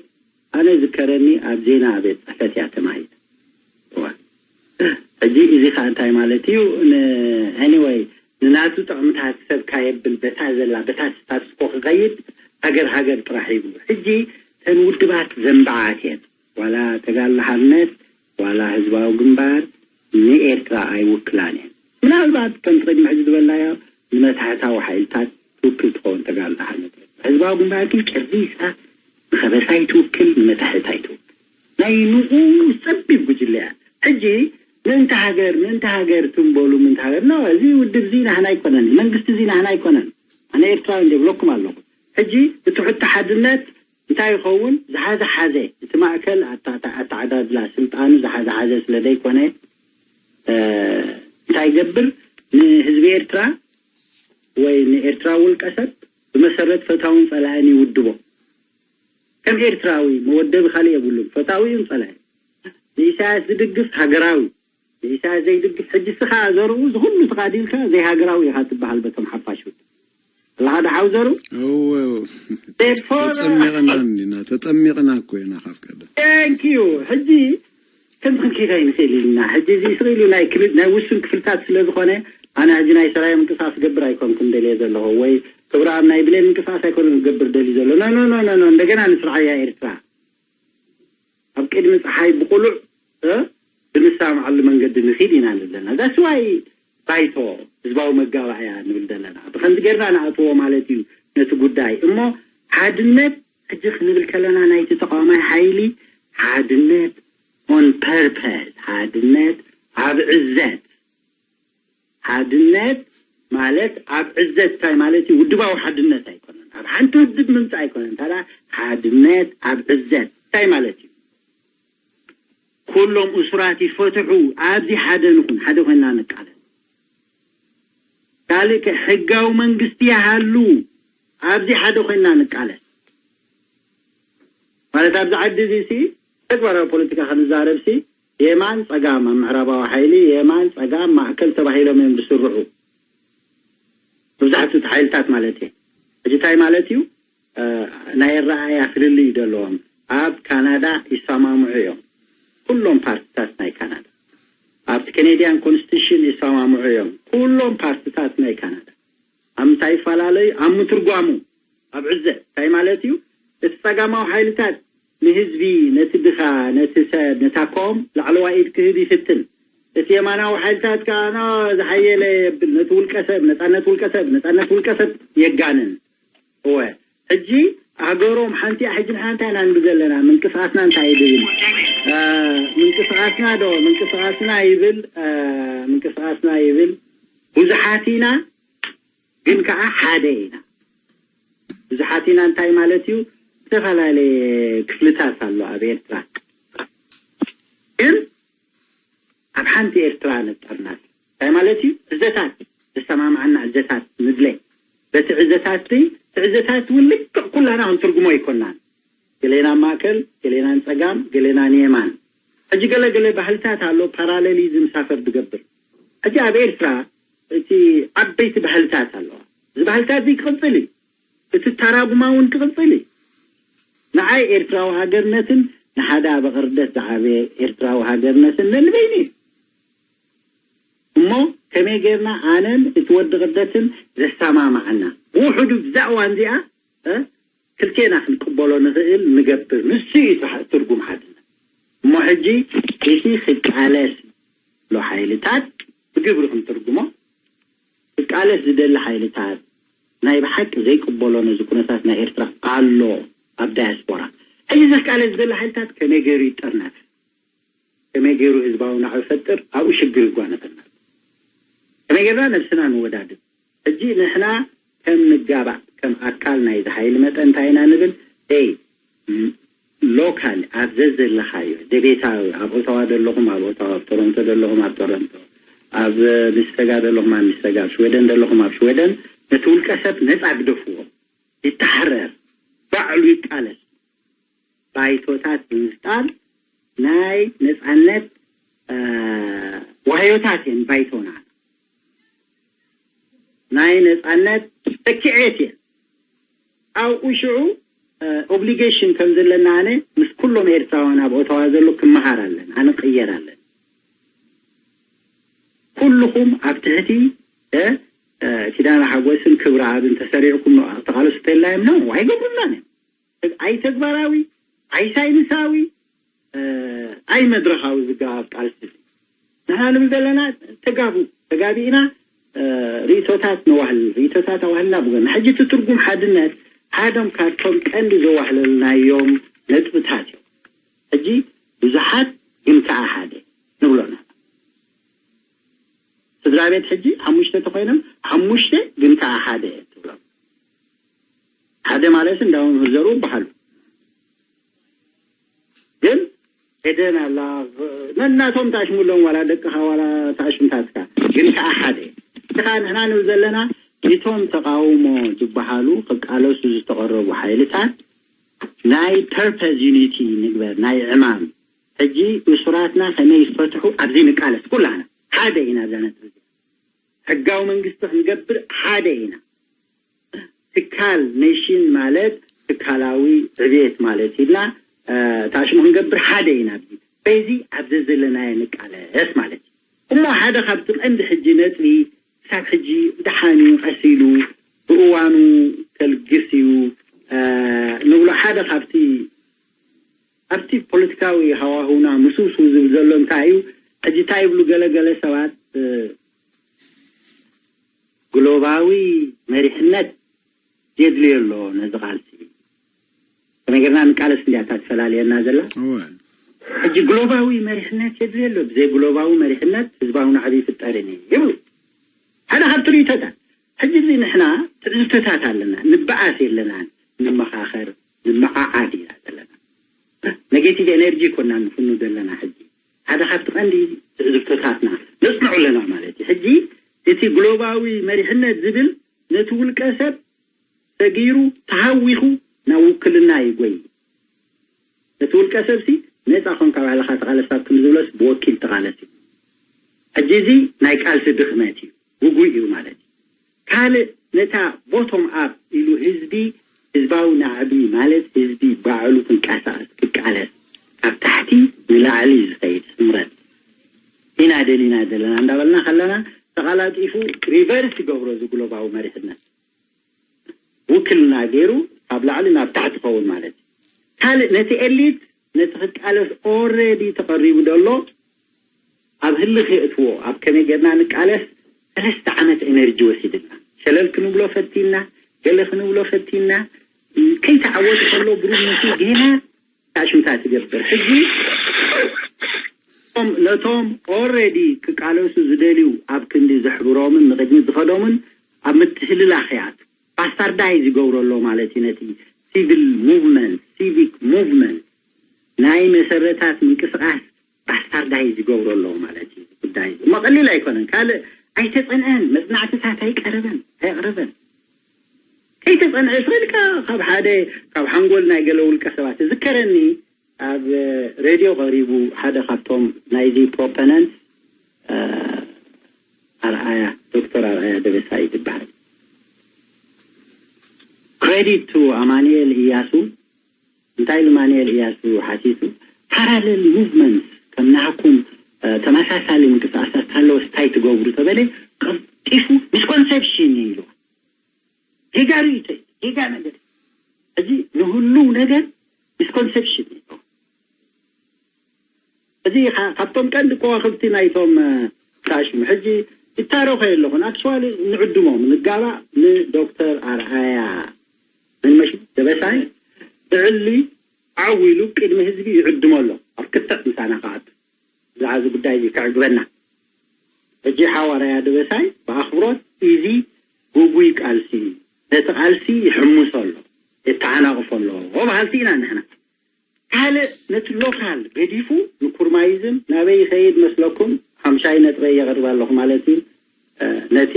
ኣነ ዝከረኒ ኣብ ዜና ቤት ጽሕፈት እያ ተማሂት። እዋ። ሕጂ እዚ ኸኣ እንታይ ማለት እዩ? ን-፣ anyway፣ ንናቱ ጥቕምታት ሰብ ካየብል በታ ዘላ፣ በታ ስታትስኮ ክኸይድ ሃገር ሃገር ጥራሕ ይብሉ። ሕጂ ተን ውድባት ዘንበዓት እየን። ዋላ ተጋድሎ ሓርነት፣ ዋላ ህዝባዊ ግንባር ንኤርትራ ኣይውክላን እየን። ምናልባት ከምቲ ቅድሚ ሕጂ ዝበልናዮ ንመታሕታዊ ሓይልታት ትውክል ትኸውን ተጋድሎ ሓርነት ኤርትራ። ህዝባዊ ግንባር ግን ጨሪሳ ንኸበሳ ይትውክል፣ ንመታሕት ኣይትውክል። ናይ ንኡ ጸቢብ ጉጅለ እያ። ሕጂ ምእንቲ ሃገር፣ ምእንቲ ሃገር ትንበሉ፣ ምእንቲ ሃገር። ኖ፣ እዚ ውድብ እዚ ናህና ኣይኮነን፣ መንግስቲ እዚ ናህና ኣይኮነን። ኣነ ኤርትራዊ እንደ ብለኩም ኣለኹ። ሕጂ እቲ ሕቶ ሓድነት እንታይ ይኸውን? ዝሓዘ ሓዘ። እቲ ማእከል ኣታ-፣ ኣታ-፣ ኣተዓዳድላ ስልጣኑ ዝሓዘ ሓዘ ስለ ዘይኮነ፣ እ፣ እንታይ ይገብር? ንህዝቢ ኤርትራ ወይ ንኤርትራ ውልቀ ሰብ ብመሰረት ፈታውን ጸላእን ይውድቦ። ከም ኤርትራዊ መወደቢ ካልእ የብሉን። ፈታዊ እውን ጸላኢ። ንኢሳያስ ዝድግፍ ሃገራዊ፣ ንኢሳያስ ዘይድግፍ፣ ሕጂ እስኻ ዘርኡ እዚ ኩሉ ተቓዲልካ ዘይሃገራዊ ኢኻ ትበሃል በቶም ሓፋሽ ውድብ። ኣለኻ ዶ ሓው ዘርኡ? እወ፣ Therefore ተጠሚቕና እንዲና፣ ተጠሚቕና እኮ ኢና ካብ ቀደም። Thank you። ሕጂ ከምዚ ክንከይድ ኣይንኽእል ኢልና። ሕጂ እዚ ስቕ ኢሉ ናይ ክል-፣ ናይ ውሱን ክፍልታት ስለ ዝኾነ፣ ኣነ ሕጂ ናይ ሰራየ ምንቅስቃስ ክገብር ኣይኮንኩን ደልየ ዘለኹ፣ ወይ ክብረኣብ ናይ ብሌን ምንቅስቃስ ኣይኮነን ክገብር ደልዩ ዘሎ። ኖ፣ ኖ፣ ኖ፣ ኖ፣ ኖ። እንደገና ንስርዓያ ኤርትራ ኣብ ቅድሚ ጸሓይ ብቑሉዕ፣ እ፣ ብንሰማማዓሉ መንገዲ ንኺድ ኢና ንብል ዘለና። That's why ባይቶ ህዝባዊ መጋባእያ ንብል ዘለና። ብኸምዚ ጌርና ንኣትዎ ማለት እዩ ነቲ ጉዳይ። እሞ ሓድነት ሕጂ ክንብል ከለና ናይቲ ተቃዋማይ ሓይሊ ሓድነት on purpose፣ ሓድነት ኣብ ዕዘት፣ ሓድነት ማለት ኣብ ዕዘት እንታይ ማለት እዩ? ውድባዊ ሓድነት ኣይኮነን። ኣብ ሓንቲ ውድብ ምምጻእ ኣይኮነን። ታዲያ ሓድነት ኣብ ዕዘት እንታይ ማለት እዩ? ኩሎም እሱራት ይፈትሑ። ኣብዚ ሓደ ንኹን፣ ሓደ ኮይና ንቃለስ። ካልእ ከ ሕጋዊ መንግስቲ ይሃሉ። ኣብዚ ሓደ ኮይና ንቃለስ። ማለት ኣብዚ ዓዲ እዚ ሲ ተግባራዊ ፖለቲካ ክንዛረብ ሲ የማን ጸጋም፣ ኣብ ምዕራባዊ ሓይሊ የማን ጸጋም ማእከል ተባሂሎም እዮም ዝስርዑ። መብዛሕትኡ እቲ ሓይልታት ማለት እየ። ሕጂ እንታይ ማለት እዩ? እ፣ ናይ ኣረኣእያ ፍልልይ እዩ ዘለዎም። ኣብ ካናዳ ይሰማምዑ እዮም። ኩሎም ፓርቲታት ናይ ካናዳ። ኣብቲ ካናድያን ኮንስቲቱሽን ይሰማምዑ እዮም። ኩሎም ፓርቲታት ናይ ካናዳ። ኣብ ምንታይ ይፈላለዩ? ኣብ ምትርጓሙ፣ ኣብ ዕዘት። እንታይ ማለት እዩ? እቲ ጸጋማዊ ሓይልታት ንህዝቢ፣ ነቲ ድኻ፣ ነቲ ሰብ፣ ነታ ኮም ላዕለዋይ ኢድ ክህብ ይፍትን። እቲ የማናዊ ሓይልታት ከኣ፣ ኖ፣ ዝሓየለ የብል። ነቲ ውልቀ ሰብ፣ ነጻነት ውልቀ ሰብ፣ ነጻነት ውልቀ ሰብ የጋንን። እወ፣ ሕጂ ሃገሮም ሓንቲ እያ። ሕጂ ንሕና እንታይ ኢና ንብል ዘለና? ምንቅስቃስና እንታይ እዩ ዝብል? እ፣ ምንቅስቃስና ዶ፣ ምንቅስቃስና ይብል፣ እ፣ ምንቅስቃስና ይብል፣ ብዙሓት ኢና፣ ግን ከኣ ሓደ ኢና። ብዙሓት ኢና እንታይ ማለት እዩ? ዝተፈላለየ ክፍልታት ኣሎ ኣብ ኤርትራ። ግን ኣብ ሓንቲ ኤርትራ ነጠርናት። እንታይ ማለት እዩ? ዕዘታት፣ ዝሰማምዓና ዕዘታት ንድለ። በቲ ዕዘታት፣ እቲ ዕዘታት እውን ልክዕ ኩላና ክንትርጉሞ ኣይኮናን። ገሌና ማእከል፣ ገሌና ንጸጋም፣ ገሌና ንየማን። ሕጂ ገለ ገለ ባህልታት ኣሎ፣ ፓራሌሊዝም ሳፈር ዝገብር። ሕጂ ኣብ ኤርትራ እቲ ዓበይቲ ባህልታት ኣለዋ። እዚ ባህልታት እዚ ክቕጽል እዩ። እቲ ተራጉማ እውን ክቕጽል እዩ። ንዓይ ኤርትራዊ ሃገርነትን ንሓደ ኣብ ኣቕርደት ዝዓበየ ኤርትራዊ ሃገርነትን ነንበይኑ እዩ። እሞ ከመይ ጌርና ኣነን እቲ ወዲ ቅደትን ዘሰማማዓና ብውሕዱ ብዛ እዋን እዚኣ፣ እ፣ ክልቴና ክንቅበሎ ንኽእል ንገብር። ንሱ እዩ ትርጉም ሓድነት። እሞ ሕጂ እቲ ክቃለስ ሎ ሓይልታት ብግብሪ ክንትርጉሞ፣ ክቃለስ ዝደሊ ሓይልታት፣ ናይ ብሓቂ ዘይቅበሎ ነዚ ኩነታት ናይ ኤርትራ ኣሎ ኣብ ዳያስፖራ። ሕጂ እዚ ክቃለስ ዝደሊ ሓይልታት ከመይ ገይሩ ይጠርነፍ? ከመይ ገይሩ ህዝባዊ ናዕቢ ይፈጥር? ኣብኡ ሽግር ይጓነፈና። ከመይ ጌርና ነብስና ንወዳድር? ሕጂ ንሕና ከም ንጋባእ፣ ከም ኣካል ናይዚ ሓይሊ መጠን እንታይ ኢና ንብል? ደይ ሎካል ኣብ ዘዘለኻዮ ደቤታዊ፣ ኣብ ኦታዋ ዘለኹም ኣብ ኦታዋ፣ ኣብ ቶሮንቶ ዘለኹም ኣብ ቶሮንቶ፣ ኣብ ሚስተጋ ዘለኹም ኣብ ሚስተጋ፣ ኣብ ሽወደን ዘለኹም ኣብ ሽወደን፣ ነቲ ውልቀ ሰብ ነጻ ግደፍዎ፣ ይተሓረር፣ ባዕሉ ይቃለስ። ባይቶታት ብምፍጣር ናይ ነጻነት፣ እ፣ ዋህዮታት እየን ባይቶና። ናይ ነጻነት ተኪዔት እየን። ኣብኡ ሽዑ፣ እ፣ ኦብሊጌሽን ከም ዘለና ኣነ ምስ ኩሎም ኤርትራውያን ኣብ ኦታዋ ዘሎ ክመሃር ኣለና፣ ኣነ ክቕየር ኣለና። ኩልኹም ኣብ ትሕቲ፣ እ፣ እ፣ ኪዳነ ሓጎስን ክብረኣብን ተሰሪዕኩም ተቓለሱ ተላዮም ነው ኣይገብሩናን እዮም። ኣይ ተግባራዊ፣ ኣይ ሳይንሳዊ፣ እ፣ ኣይ መድረኻዊ ዝገባብ ቃልሲ እዩ። ንሕና ንብል ዘለና ተጋቡ፣ ተጋቢእና፣ እ፣ ርእይቶታት ነዋህልል፣ ርእይቶታት ኣዋህልና ብጎና። ሕጂ እቲ ትርጉም ሓድነት ሓደም ካብቶም ቀንዲ ዘዋህለልናዮም ነጥብታት እዮም። ሕጂ ብዙሓት ግን ከኣ ሓደ ንብሎና። ስድራ ቤት ሕጂ ሓሙሽተ ተኾይኖም ሓሙሽተ ግን ከኣ ሓደ ትብሎም። ሓደ ማለት እንዳው ዘሩ ይበሃሉ። ግን ኤደን ኣላ፣ ነናቶም ታሽሙሎም፣ ዋላ ደቅኻ ዋላ ታሽምታትካ፣ ግን ከኣ ሓደ። እኻ ንሕና ንብል ዘለና፣ እቶም ተቃውሞ ዝበሃሉ ክቃለሱ ዝተቐረቡ ሓይልታት ናይ ፐርፐዝ ዩኒቲ ንግበር፣ ናይ ዕማም። ሕጂ እሱራትና ከመይ ይፈትሑ ኣብዚ ንቃለስ ኩላና። ሓደ ኢና ኣብዛ ነጥቢ እዚኣ። ሕጋዊ መንግስቲ ክንገብር ሓደ ኢና። ትካል ኔሽን ማለት ትካላዊ ዕብየት ማለት ኢልና፣ እ፣ ታሽሙ ክንገብር ሓደ ኢና። ኣብዚ በዚ ኣብ ዘዘለናዮ ንቃለስ ማለት እዩ። እሞ ሓደ ካብቲ ቀንዲ ሕጂ ነጥቢ ክሳብ ሕጂ ደሓን እዩ፣ ቀስ ኢሉ ብእዋኑ ከልግስ እዩ፣ እ፣ ንብሎ ሓደ ካብቲ ኣብቲ ፖለቲካዊ ሃዋህውና ምስውስው ዝብል ዘሎ እንታይ እዩ? ሕጂ እንታይ ይብሉ ገለ ገለ ሰባት፣ እ፣ ግሎባዊ መሪሕነት የድልዮ ኣሎ ነዚ ቃልሲ። ከመይ ጌርና ንቃለስ እንድያ እታ ትፈላልየና ዘላ። እወ። ሕጂ ግሎባዊ መሪሕነት የድልዮ ኣሎ፣ ብዘይ ግሎባዊ መሪሕነት ህዝባዊ ናዕቢ ይፍጠርን እዩ ይብሉ። ሓደ ካብቲ ርእይቶታት። ሕጂ እዚ ንሕና ትዕዝብቶታት ኣለና፣ ንበኣስ የለናን፣ ንመኻኸር፣ ንመዓዓድ ኢና ዘለና። ኔጌቲቭ ኤነርጂ ኮና ንፍኑ ዘለና። ሕጂ ሓደ ካብቲ ቀንዲ ትዕዝብቶታትና ነጽንዑ ኣለና ማለት እዩ። ሕጂ እቲ ግሎባዊ መሪሕነት ዝብል ነቲ ውልቀ ሰብ ሰጊሩ ተሃዊኹ ናብ ውክልና ይጎይ። እቲ ውልቀ ሰብሲ ነጻ ኮንካ ባዕልኻ ተቓለስ ኣብ ክንዲ ዝብሎስ ብወኪል ተቓለስ እዩ። ሕጂ እዚ ናይ ቃልሲ ድኽመት እዩ፣ ውጉይ እዩ ማለት እዩ። ካልእ ነታ ቦቶም ኣፕ ኢሉ ህዝቢ፣ ህዝባዊ ናዕቢ ማለት ህዝቢ ባዕሉ ክንቀሳቐስ፣ ክቃለስ፣ ካብ ታሕቲ ንላዕሊ ዝኸይድ ስምረት ኢና ደሊና ዘለና እንዳበልና ከለና ተቓላጢፉ ሪቨርስ ይገብሮ እዚ ግሎባዊ መሪሕነት። ውክልና ገይሩ ካብ ላዕሊ ናብ ታሕቲ ኸውን ማለት እዩ። ካልእ ነቲ ኤሊት ነቲ ክቃለስ ኦልሬዲ ተቐሪቡ ዘሎ ኣብ ህልኽ የእትዎ። ኣብ ከመይ ጌርና ንቃለስ ሰለስተ ዓመት ኤነርጂ ወሲድና። ሸለል ክንብሎ ፈቲና፣ ገለ ክንብሎ ፈቲና። ከይተዓወቱ ከሎ ብሩህ ምስ ጌና ታሽምታ ትገብር። ሕጂ ነቶም ኦልሬዲ ክቃለሱ ዝደልዩ ኣብ ክንዲ ዘሕብሮምን ንቕድሚት ዝኸዶምን ኣብ ምትህልላኽ እያ። ባስታርዳይዝ ይገብሮ ኣሎ ማለት እዩ። ነቲ ሲቪል ሙቭመንት፣ ሲቪክ ሙቭመንት ናይ መሰረታት ምንቅስቃስ ባስታርዳይዝ ይገብሮ ኣሎ ማለት እዩ። ጉዳይ እሞ ቀሊል ኣይኮነን። ካልእ ኣይተጸንዐን፣ መጽናዕትታት ኣይቀረበን፣ ኣይቕረበን። ከይተጸንዐ ስኢልካ ካብ ሓደ፣ ካብ ሓንጎል ናይ ገለ ውልቀ ሰባት ዝከረኒ ኣብ ሬድዮ ቀሪቡ ሓደ ካብቶም ናይዚ ፕሮፖነንት፣ እ፣ ኣርኣያ፣ ዶክተር ኣርኣያ ደበሳይ ዝበሃል። Credit to ኣማኑኤል እያሱ። እንታይ ኢሉ ኣማኑኤል እያሱ ሓቲቱ? Parallel movements ከም ናህኩም ተመሳሳሊ ምንቅስቃሳት ሃለወስ እንታይ ትገብሩ ተበለ፣ ቀልጢፉ misconception እዩ ኢሉ። ጌጋ ርእይቶ፣ ጌጋ ነገር። እዚ ንህሉው ነገር misconception እዩ። እዚ ካብቶም ቀንዲ ከዋክብቲ ናይቶም ታሽሙ ሕጂ ይታረኸ የለኹን። ኣክቹዋሊ ንዕድሞም ንጋባእ ንዶክተር ኣርኣያ መንመሽ ደበሳይ ብዕሊ ዓው ኢሉ ቅድሚ ህዝቢ ይዕድሞ ኣሎ። ኣብ ክትዕ ምሳና ክኣቱ ብዛዕባ እዚ ጉዳይ እዚ ክዕግበና። ሕጂ ሓዋርያ ደበሳይ ብኣኽብሮት እዚ ግጉይ ቃልሲ እዩ። ነቲ ቃልሲ ይሕምሶ ኣሎ፣ የተዓናቕፎ ኣሎ በሃልቲ ኢና ንሕና። ካልእ ነቲ ሎካል ገዲፉ ንኩርማይዝም ናበይ ይኸይድ መስለኩም? ሓምሻይ ነጥበይ የቕርብ ኣለኹ ማለት እዩ። ነቲ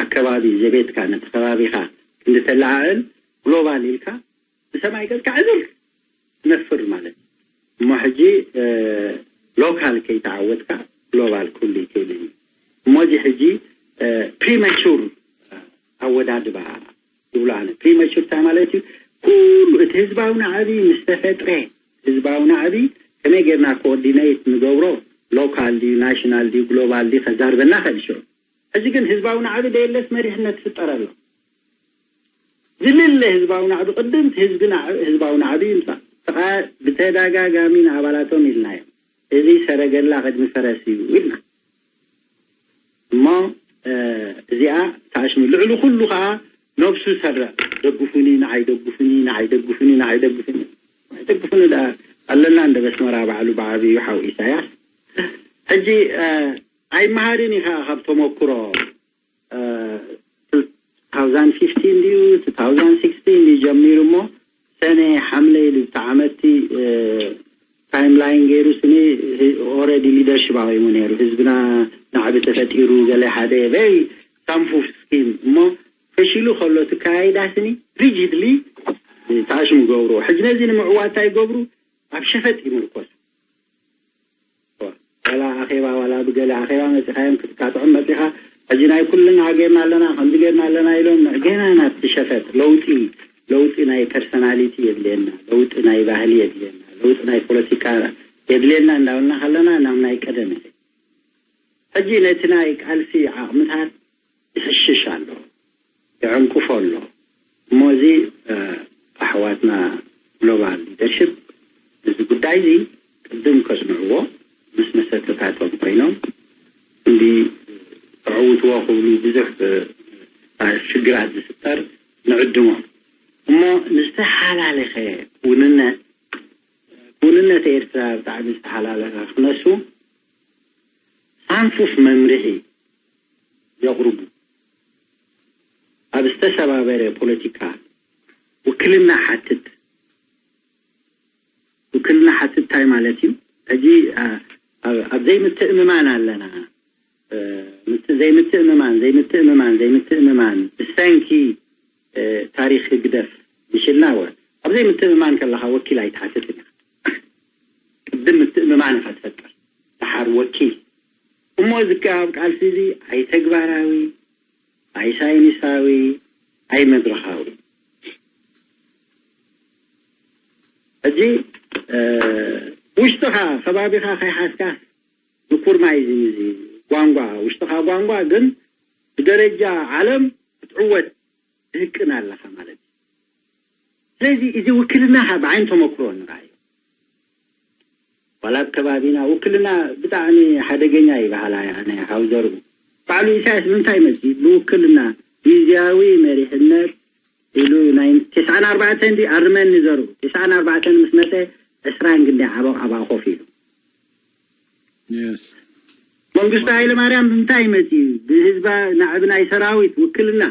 ኣከባቢ ዘቤትካ ነቲ ከባቢኻ ክንድተለዓዕል ግሎባል ኢልካ ንሰማይ ገጽካ ዕዝር ትነፍር ማለት እዩ። እሞ ሕጂ ሎካል ከይተዓወትካ ግሎባል ኩሉ ይክእል እዩ። እሞ እዚ ሕጂ ፕሪማቹር ኣወዳድባ ይብሎ ኣነ። ፕሪማቹር እንታይ ማለት እዩ? ኩሉ እቲ ህዝባዊ ናዕቢ ምስ ተፈጥረ ህዝባዊ ናዕቢ ከመይ ጌርና ኮኦርዲኔት ንገብሮ? ሎካል ድዩ ናሽናል ድዩ ግሎባል ድዩ ከዛርበና ከልሽዑ። ሕጂ ግን ህዝባዊ ናዕቢ ደየለስ መሪሕነት ትፍጠር ኣሎ። ዝልለ ህዝባዊ ናዕቢ ቅድም ህዝቢ ናዕ- ህዝባዊ ናዕቢ ይምፃእ። ተቃ ብተደጋጋሚ ንኣባላቶም ኢልናዮም፣ እዚ ሰረገላ ቅድሚ ፈረስ እዩ ኢልና። እሞ እዚኣ ታሽሙ ልዕሊ ኩሉ ከዓ ነብሱ ሰርዕ፣ ደግፉኒ ንዓይ፣ ደግፉኒ ንዓይ፣ ደግፉኒ ንዓይ፣ ደግፉኒ ንዓይ፣ ደግፉኒ ኣለና እንደ በስመራ ባዕሉ ብዓብዩ ሓው ኢሳያስ። ሕጂ ኣይመሃርን ኢኻ ካብ ተመክሮ። two thousand fifteen ድዩ two thousand sixteen ድዩ ጀሚሩ እሞ ሰነ ሓምለ ኢሉ ብቲ ዓመቲ ታይም ላይን ገይሩ ስኒ ኦረዲ ሊደርሽፕ ኣቂሙ ነይሩ። ህዝብና ናዕቢ ተፈጢሩ ገለ ሓደ ቨሪ ሳምፉፍ ስኪም እሞ ፈሺሉ ከሎ ትካያይዳ ስኒ ሪጅድሊ ታሽሙ ገብሩ። ሕጂ ነዚ ንምዕዋት እንታይ ይገብሩ? ኣብ ሸፈጥ ይምርኮሱ። ዋላ ኣኼባ ዋላ ብገለ ኣኼባ መፂኻዮም ክትካትዖም መፂኻ ሕጂ ናይ ኩልና ጌርና ኣለና ከምዚ ጌርና ኣለና ኢሎም ገና ናብቲ ሸፈጥ ለውጢ ለውጢ ናይ ፐርሶናሊቲ የድልየና፣ ለውጢ ናይ ባህሊ የድልየና፣ ለውጢ ናይ ፖለቲካ የድልየና እንዳበልና ከለና ናብ ናይ ቀደም ሕጂ ነቲ ናይ ቃልሲ ዓቕምታት ይሕሽሽ ኣሎ፣ ይዕንቅፎ ኣሎ። እሞ እዚ ኣሕዋትና ግሎባል ሊደርሽፕ እዚ ጉዳይ እዚ ቅድም ከፅንዕዎ ምስ መሰተታቶም ኮይኖም እንዲ ተዕውትዎ ክብሉ ብዙሕ ሽግራት ዝፍጠር ንዕድሞም። እሞ ንዝተሓላለኸ ውንነት ውንነት ኤርትራ ብጣዕሚ ዝተሓላለኸ ክነሱ ሳንፉፍ መምርሒ የቕርቡ። ኣብ ዝተሰባበረ ፖለቲካ ውክልና ሓትት ውክልና ሓትት እንታይ ማለት እዩ? ሕጂ ኣብ ዘይምትእምማን ኣለና። ዘይምትእምማን ዘይምትእምማን ዘይምትእምማን ብሰንኪ ታሪክ ህግደፍ ምሽልና ወ ኣብ ዘይምትእምማን ከለካ ወኪል ኣይትሓትትን ኢካ። ቅድም ምትእምማን ኢካ ትፈጥር፣ ደሓር ወኪል። እሞ እዚ ኣብ ቃልሲ እዚ ኣይተግባራዊ ኣይሳይንሳዊ ኣይመድረኻዊ። ሕጂ ውሽጥኻ ከባቢኻ ከይሓዝካ ንኩርማይዝም እዚ ቋንቋ ውሽጥኻ ቋንቋ ግን ብደረጃ ዓለም ክትዕወት ትህቅን ኣለኻ ማለት እዩ። ስለዚ እዚ ውክልናኻ ብዓይኒ ተመክሮ ንርኣዮ። ዋላ ኣብ ከባቢና ውክልና ብጣዕሚ ሓደገኛ ይበሃላ እያ። ናይ ሃውዘርቡ ባዕሉ ኢሳያስ ብምንታይ መፂ ብውክልና ግዜያዊ መሪሕነት ኢሉ ናይ ተስዓን ኣርባዕተን ዲ ኣርመኒ ዘርቡ ተስዓን ኣርባዕተን ምስ መፀ ዕስራን ግንደ ዓበቕ ኣብኣ ኮፍ ኢሉ መንግስቱ ሃይለ ማርያም ብምንታይ መፂ ብህዝባ ናዕቢ ናይ ሰራዊት ውክልና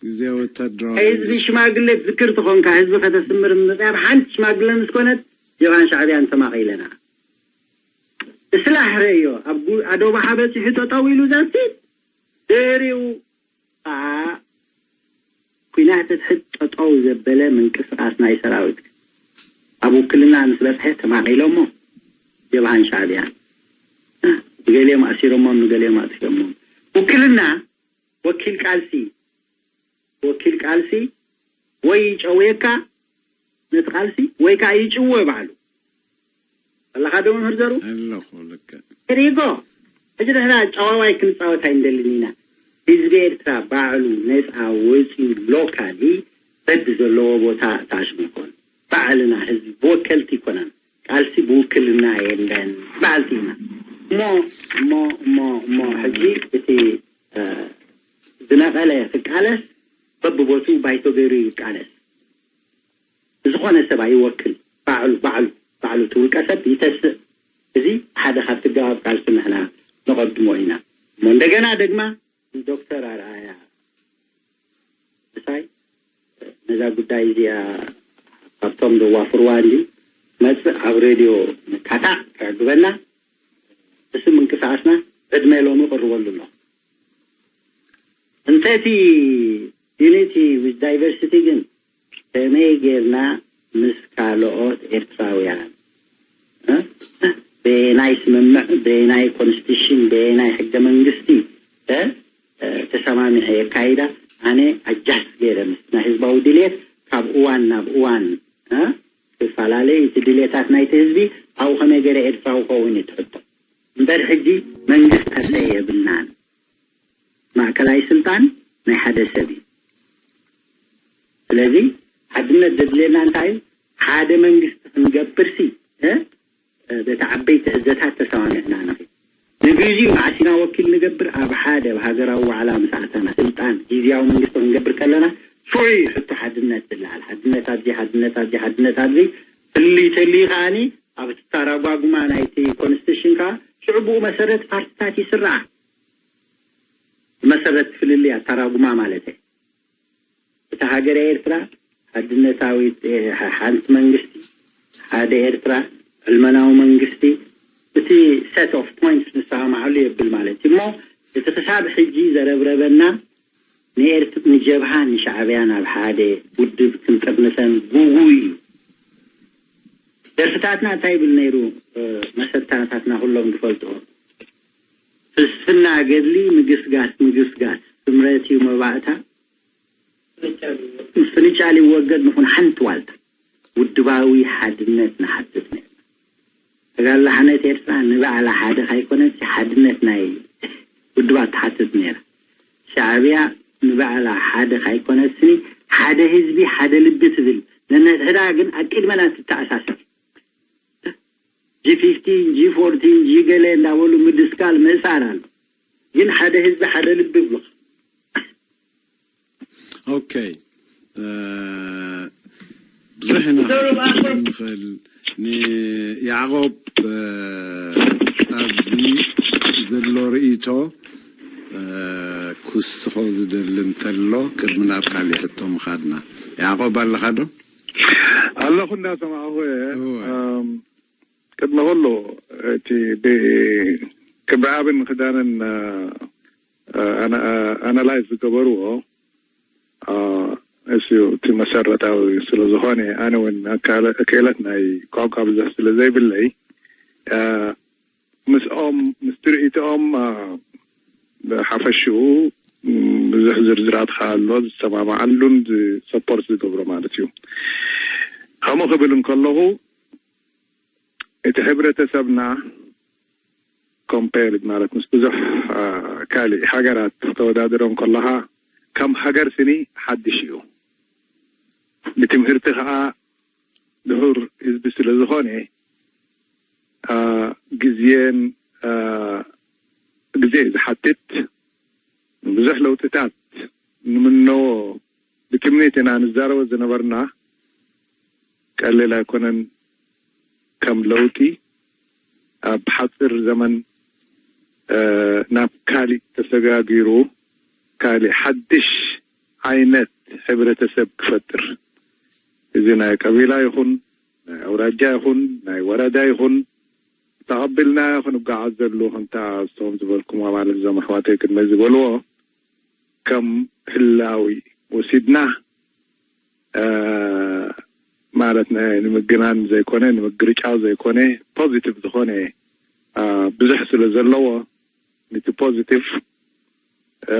ግዜ ወታደራዊ ናይ ህዝቢ ሽማግሌ ትዝክር ተኾንካ ህዝቢ ከተስምር ምፅያብ ሓንቲ ሽማግሌ ምስ ኮነት ጀብሃን ሻዕብያን ተማቒለና። እስላሕ ረእዮ ኣብ ኣዶባሓ በፂሑ ጠጠው ኢሉ ዘብቲ ድሕሪኡ ከዓ ኩናት ትሕት ጠጠው ዘበለ ምንቅስቃስ ናይ ሰራዊት ኣብ ውክልና ምስ በፅሐ ተማቒሎሞ ጀብሃን ሻዕብያን ንገሊኦም ኣሲሮሞም ንገሊኦም ኣጥፊኦሞም። ውክልና ወኪል ቃልሲ ወኪል ቃልሲ ወይ ይጨውየካ ነቲ ቃልሲ ወይ ከዓ ይጭወ ባዕሉ። ኣለኻ ዶ መምህር ዘሩ? ኣለኹ። ልክዕ። ሪጎ፣ ሕጂ ንሕና ጨዋዋይ ክንፃወት ኣይንደልን ኢና። ህዝቢ ኤርትራ ባዕሉ ነፃ ወፂኡ ሎካሊ በቢ ዘለዎ ቦታ ተኣሽሙ ይኮን። ባዕልና ህዝቢ ብወከልቲ ይኮናን። ቃልሲ ብውክልና የለን በዓልቲ ኢና። እሞ እሞ እሞ እሞ ሕጂ እቲ ዝነቐለ ክቃለስ በብቦትኡ ባይቶ ገይሩ ይቃለስ። ዝኾነ ሰብ ኣይወክል። ባዕሉ ባዕሉ ባዕሉ እቲ ውልቀ ሰብ ይተስእ። እዚ ሓደ ካብቲ ገባብ ቃልሲ ንሕና ነቐድሞ ኢና። እሞ እንደገና ደግማ ንዶክተር ኣርኣያ ምሳይ ነዛ ጉዳይ እዚኣ ካብቶም ዘዋፍርዋ እንዲ መፅእ ኣብ ሬድዮ ንካታዕ ክዕግበና ብስም ምንቅስቃስና ዕድመ ሎሚ ይቕርበሉ ኣሎ። እንተ እቲ ዩኒቲ ዊዝ ዳይቨርሲቲ ግን ከመይ ጌርና ምስ ካልኦት ኤርትራውያን እ? በየናይ ስምምዕ፣ በየናይ ኮንስቲቱሽን፣ በየናይ ሕገ መንግስቲ እ? እ፣ ተሰማሚዐ የካይዳ? ኣነ ኣጃስት ገይረ ምስ ናይ ህዝባዊ ድልየት ካብ እዋን ናብ እዋን እ? ክፈላለ እቲ ድልየታት ናይቲ ህዝቢ ኣብኡ ከመይ ገይረ ኤርትራዊ ክኸውን እዩ ትሕቶ። እምበር ሕጂ መንግስቲ ከሰ የብልናን። ማእከላይ ስልጣን ናይ ሓደ ሰብ እዩ። ስለዚ ሓድነት ዘድልየና እንታይ እዩ? ሓደ መንግስቲ ክንገብርሲ እ? በቲ ዓበይቲ ሕዘታት ተሰማሚዕና ንኺድ። ንግዜኡ መዓስ ኢና ወኪል ንገብር? ኣብ ሓደ ኣብ ሃገራዊ ዋዕላ ምስ ኣተና ስልጣን ግዜያዊ መንግስቲ ክንገብር ከለና ሽዑ እዩ ሕቶ ሓድነት ዝለዓል። ሓድነት ኣብዚ፣ ሓድነት ኣብዚ፣ ሓድነት ኣብዚ ፍልይ ተልዩ ከዓኒ ኣብ እቲ ኣተራጓጉማ ናይቲ ኮንስቲቱሽን ከዓ ሽዑ ብኡ መሰረት ፓርቲታት ይስራዓ። ብመሰረት ፍልልይ ኣተራጉማ ማለት እዩ። እታ ሃገረ ኤርትራ ሓድነታዊት፣ እ፣ ሓንቲ መንግስቲ፣ ሓደ ኤርትራ፣ ዕልመናዊ መንግስቲ፣ እቲ set of points ንሰማማዓሉ የብል ማለት እዩ። እሞ እቲ ክሳብ ሕጂ ዘረብረበና ንኤርት-፣ ንጀብሃን ንሻዕብያን ኣብ ሓደ ውድብ ክንጥርንፈን ጉጉይ እዩ። ደርፍታትና እንታይ ይብል ነይሩ? እ፣ መሰታታትና ኩሎም ዝፈልጥዎ። ፍልስፍና ገድሊ ምግስጋስ፣ ምግስጋስ፣ ስምረት እዩ መባእታ፣ ምፍንጫል ይወገድ ንኹን ሓንቲ ዋልታ። ውድባዊ ሓድነት ንሓትት ነርና። ተጋድሎ ሓርነት ኤርትራ ንባዕላ ሓደ ካይኮነትሲ ሓድነት ናይ ውድባት ትሓትት ነይራ። ሻዕብያ ንባዕላ ሓደ ካይኮነትስኒ ሓደ ህዝቢ ሓደ ልቢ ትብል ነንሕድሕዳ ግን ኣቂድመና ትተኣሳሰር። ጂ ፊፍቲን፣ ጂ ፎርቲን፣ ጂ ገለ እንዳበሉ ምድስካል ምእሳር ኣሎ። ግን ሓደ ህዝቢ ሓደ ልቢ ይብሉኻ። ኦኬ። እ፣ ብዙሕ ኢና ክንጥቀም ንኽእል። ንያዕቆብ፣ እ፣ ኣብዚ ዘሎ ርእይቶ፣ እ፣ ክውስኾ ዝደሊ እንተሎ ቅድሚ ናብ ካሊእ ሕቶ ምኻድና። ያዕቆብ ኣለኻ ዶ? ኣለኹ እንዳሰማዕኹ እየ። እወ። እም፣ ቅድሚ ኩሉ እቲ ብ-፣ ክብዓብን ክዳንን፣ እ፣ ኣና-፣ ኣናላይዝ ዝገበርዎ፣ እ፣ እሱ እቲ መሰረታዊ ስለ ዝኾነ፣ ኣነ እውን ኣካለ-፣ ክእለት ናይ ቋንቋ ብዙሕ ስለ ዘይብለይ፣ እ፣ ምስኦም፣ ምስ ትርኢትኦም፣ እ፣ ብሓፈሽኡ፣ ም፣ ብዙሕ ዝርዝራት ከኣ ኣሎ፣ ዝሰማማዓሉን ዝ-፣ ሰፖርት ዝገብሮ ማለት እዩ። ከምኡ ክብል እንከለኹ፣ እቲ ሕብረተሰብና ኮምፔርድ ማለት ምስ ብዙሕ፣ አ፣ ካሊእ ሃገራት ተወዳድሮ እንከለኻ፣ ከም ሃገር ስኒ ሓድሽ እዩ። ብትምህርቲ ከኣ ድሑር ህዝቢ ስለ ዝኾነ፣ አ፣ ግዜን፣ አ፣ ግዜ እዩ ዝሓትት። ብዙሕ ለውጥታት ንምነዎ ብትምኒት ኢና ንዛረቦ ዝነበርና። ቀሊል ኣይኮነን። ከም ለውጢ ኣብ ሓፂር ዘመን፣ እ፣ ናብ ካሊእ ተሰጋጊሩ፣ ካሊእ ሓድሽ ዓይነት ሕብረተሰብ ክፈጥር፣ እዚ ናይ ቀቢላ ይኹን፣ ናይ ኣውራጃ ይኹን፣ ናይ ወረዳ ይኹን፣ ተቐቢልናዮ ክንጓዓዘሉ፣ ከምታ እሶም ዝበልኩምዋ፣ ማለት እዞም ኣሕዋተይ ቅድመይ ዝበልዎ፣ ከም ህላዊ ወሲድና፣ እ፣ ማለት ን-፣ ንምግናን ዘይኮነ፣ ንምግርጫው ዘይኮነ፣ ፖዚቲቭ ዝኾነ፣ እ፣ ብዙሕ ስለ ዘለዎ፣ ነቲ ፖዚቲቭ፣ እ፣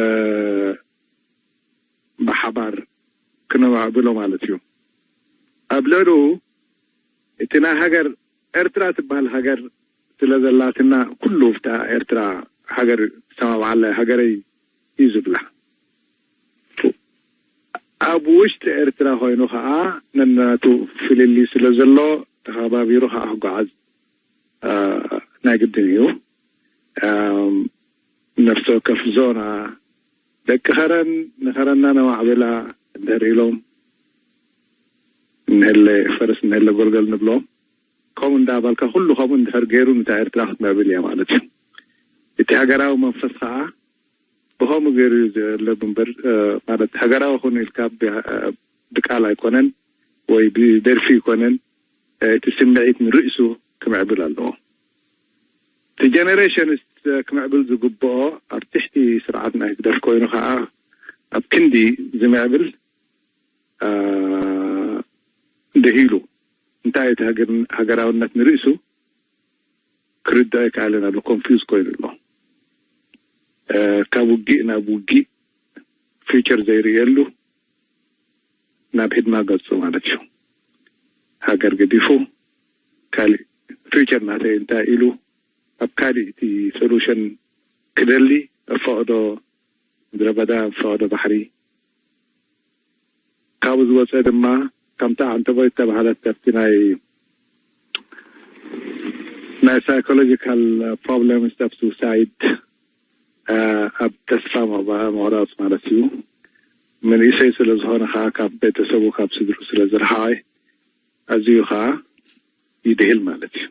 ብሓባር ክነማዕብሎ ማለት እዩ። ኣብ ልዕሊኡ እቲ ናይ ሃገር ኤርትራ ትበሃል ሃገር ስለ ዘላትና ኩሉ እታ ኤርትራ ሃገር ዝሰማምዓላ ሃገረይ እዩ ዝብላ። ኣብ ውሽጢ ኤርትራ ኮይኑ ከዓ ነናቱ ፍልልይ ስለ ዘሎ ተኸባቢሩ ከዓ ክጓዓዝ ናይ ግድን እዩ። ነፍሲ ወከፍ ዞና ደቂ ኸረን ንኸረና ነማዕብላ እንድሕር ኢሎም፣ እንሀለ ፈረስ እንሀለ ጎልገል ንብሎም። ከምኡ እንዳበልካ ኩሉ ከምኡ እንድሕር ገይሩ ንታ ኤርትራ ክትምዕብል እያ ማለት እዩ። እቲ ሃገራዊ መንፈስ ከዓ ብኸምኡ ገይሩ እዩ ዘለ እምበር፣ ማለት ሃገራዊ ኹን ኢልካ ብቃል ኣይኮነን ወይ ብደርፊ ኣይኮነን። እቲ ስምዒት ንርእሱ ክምዕብል ኣለዎ። እቲ ጀነሬሽንስ ክምዕብል ዝግብኦ ኣብ ትሕቲ ስርዓት ናይ ህግደፍ ኮይኑ ከዓ ኣብ ክንዲ ዝምዕብል ደሂሉ እንታይ እቲ ሃገራውነት ንርእሱ ክርድኦ ኣይከኣለን ኣሎ። ኮንፊውዝ ኮይኑ ኣሎ። ካብ ውጊእ ናብ ውጊእ ፊውቸር ዘይርእየሉ ናብ ህድማ ገጹ ማለት እዩ። ሃገር ገዲፉ ካልእ ፊውቸር ናተይ እንታይ ኢሉ ኣብ ካልእ እቲ ሶሉሽን ክደሊ ኣብ ፈቕዶ ምድረ በዳ ኣብ ፈቕዶ ባሕሪ ካብኡ ዝወፀ ድማ ከምታ ዓንተቦይ ዝተባህለት ኣብቲ ናይ ናይ ሳይኮሎጂካል ፕሮብለምስ ኣብ ሱሳይድ ኣብ ተስፋ ምቑራፅ ማለት እዩ። መንእሰይ ስለ ዝኾነ ከዓ ካብ ቤተሰቡ ካብ ስድሩ ስለ ዝረሓቐ ኣዝዩ ከዓ ይድህል ማለት እዩ።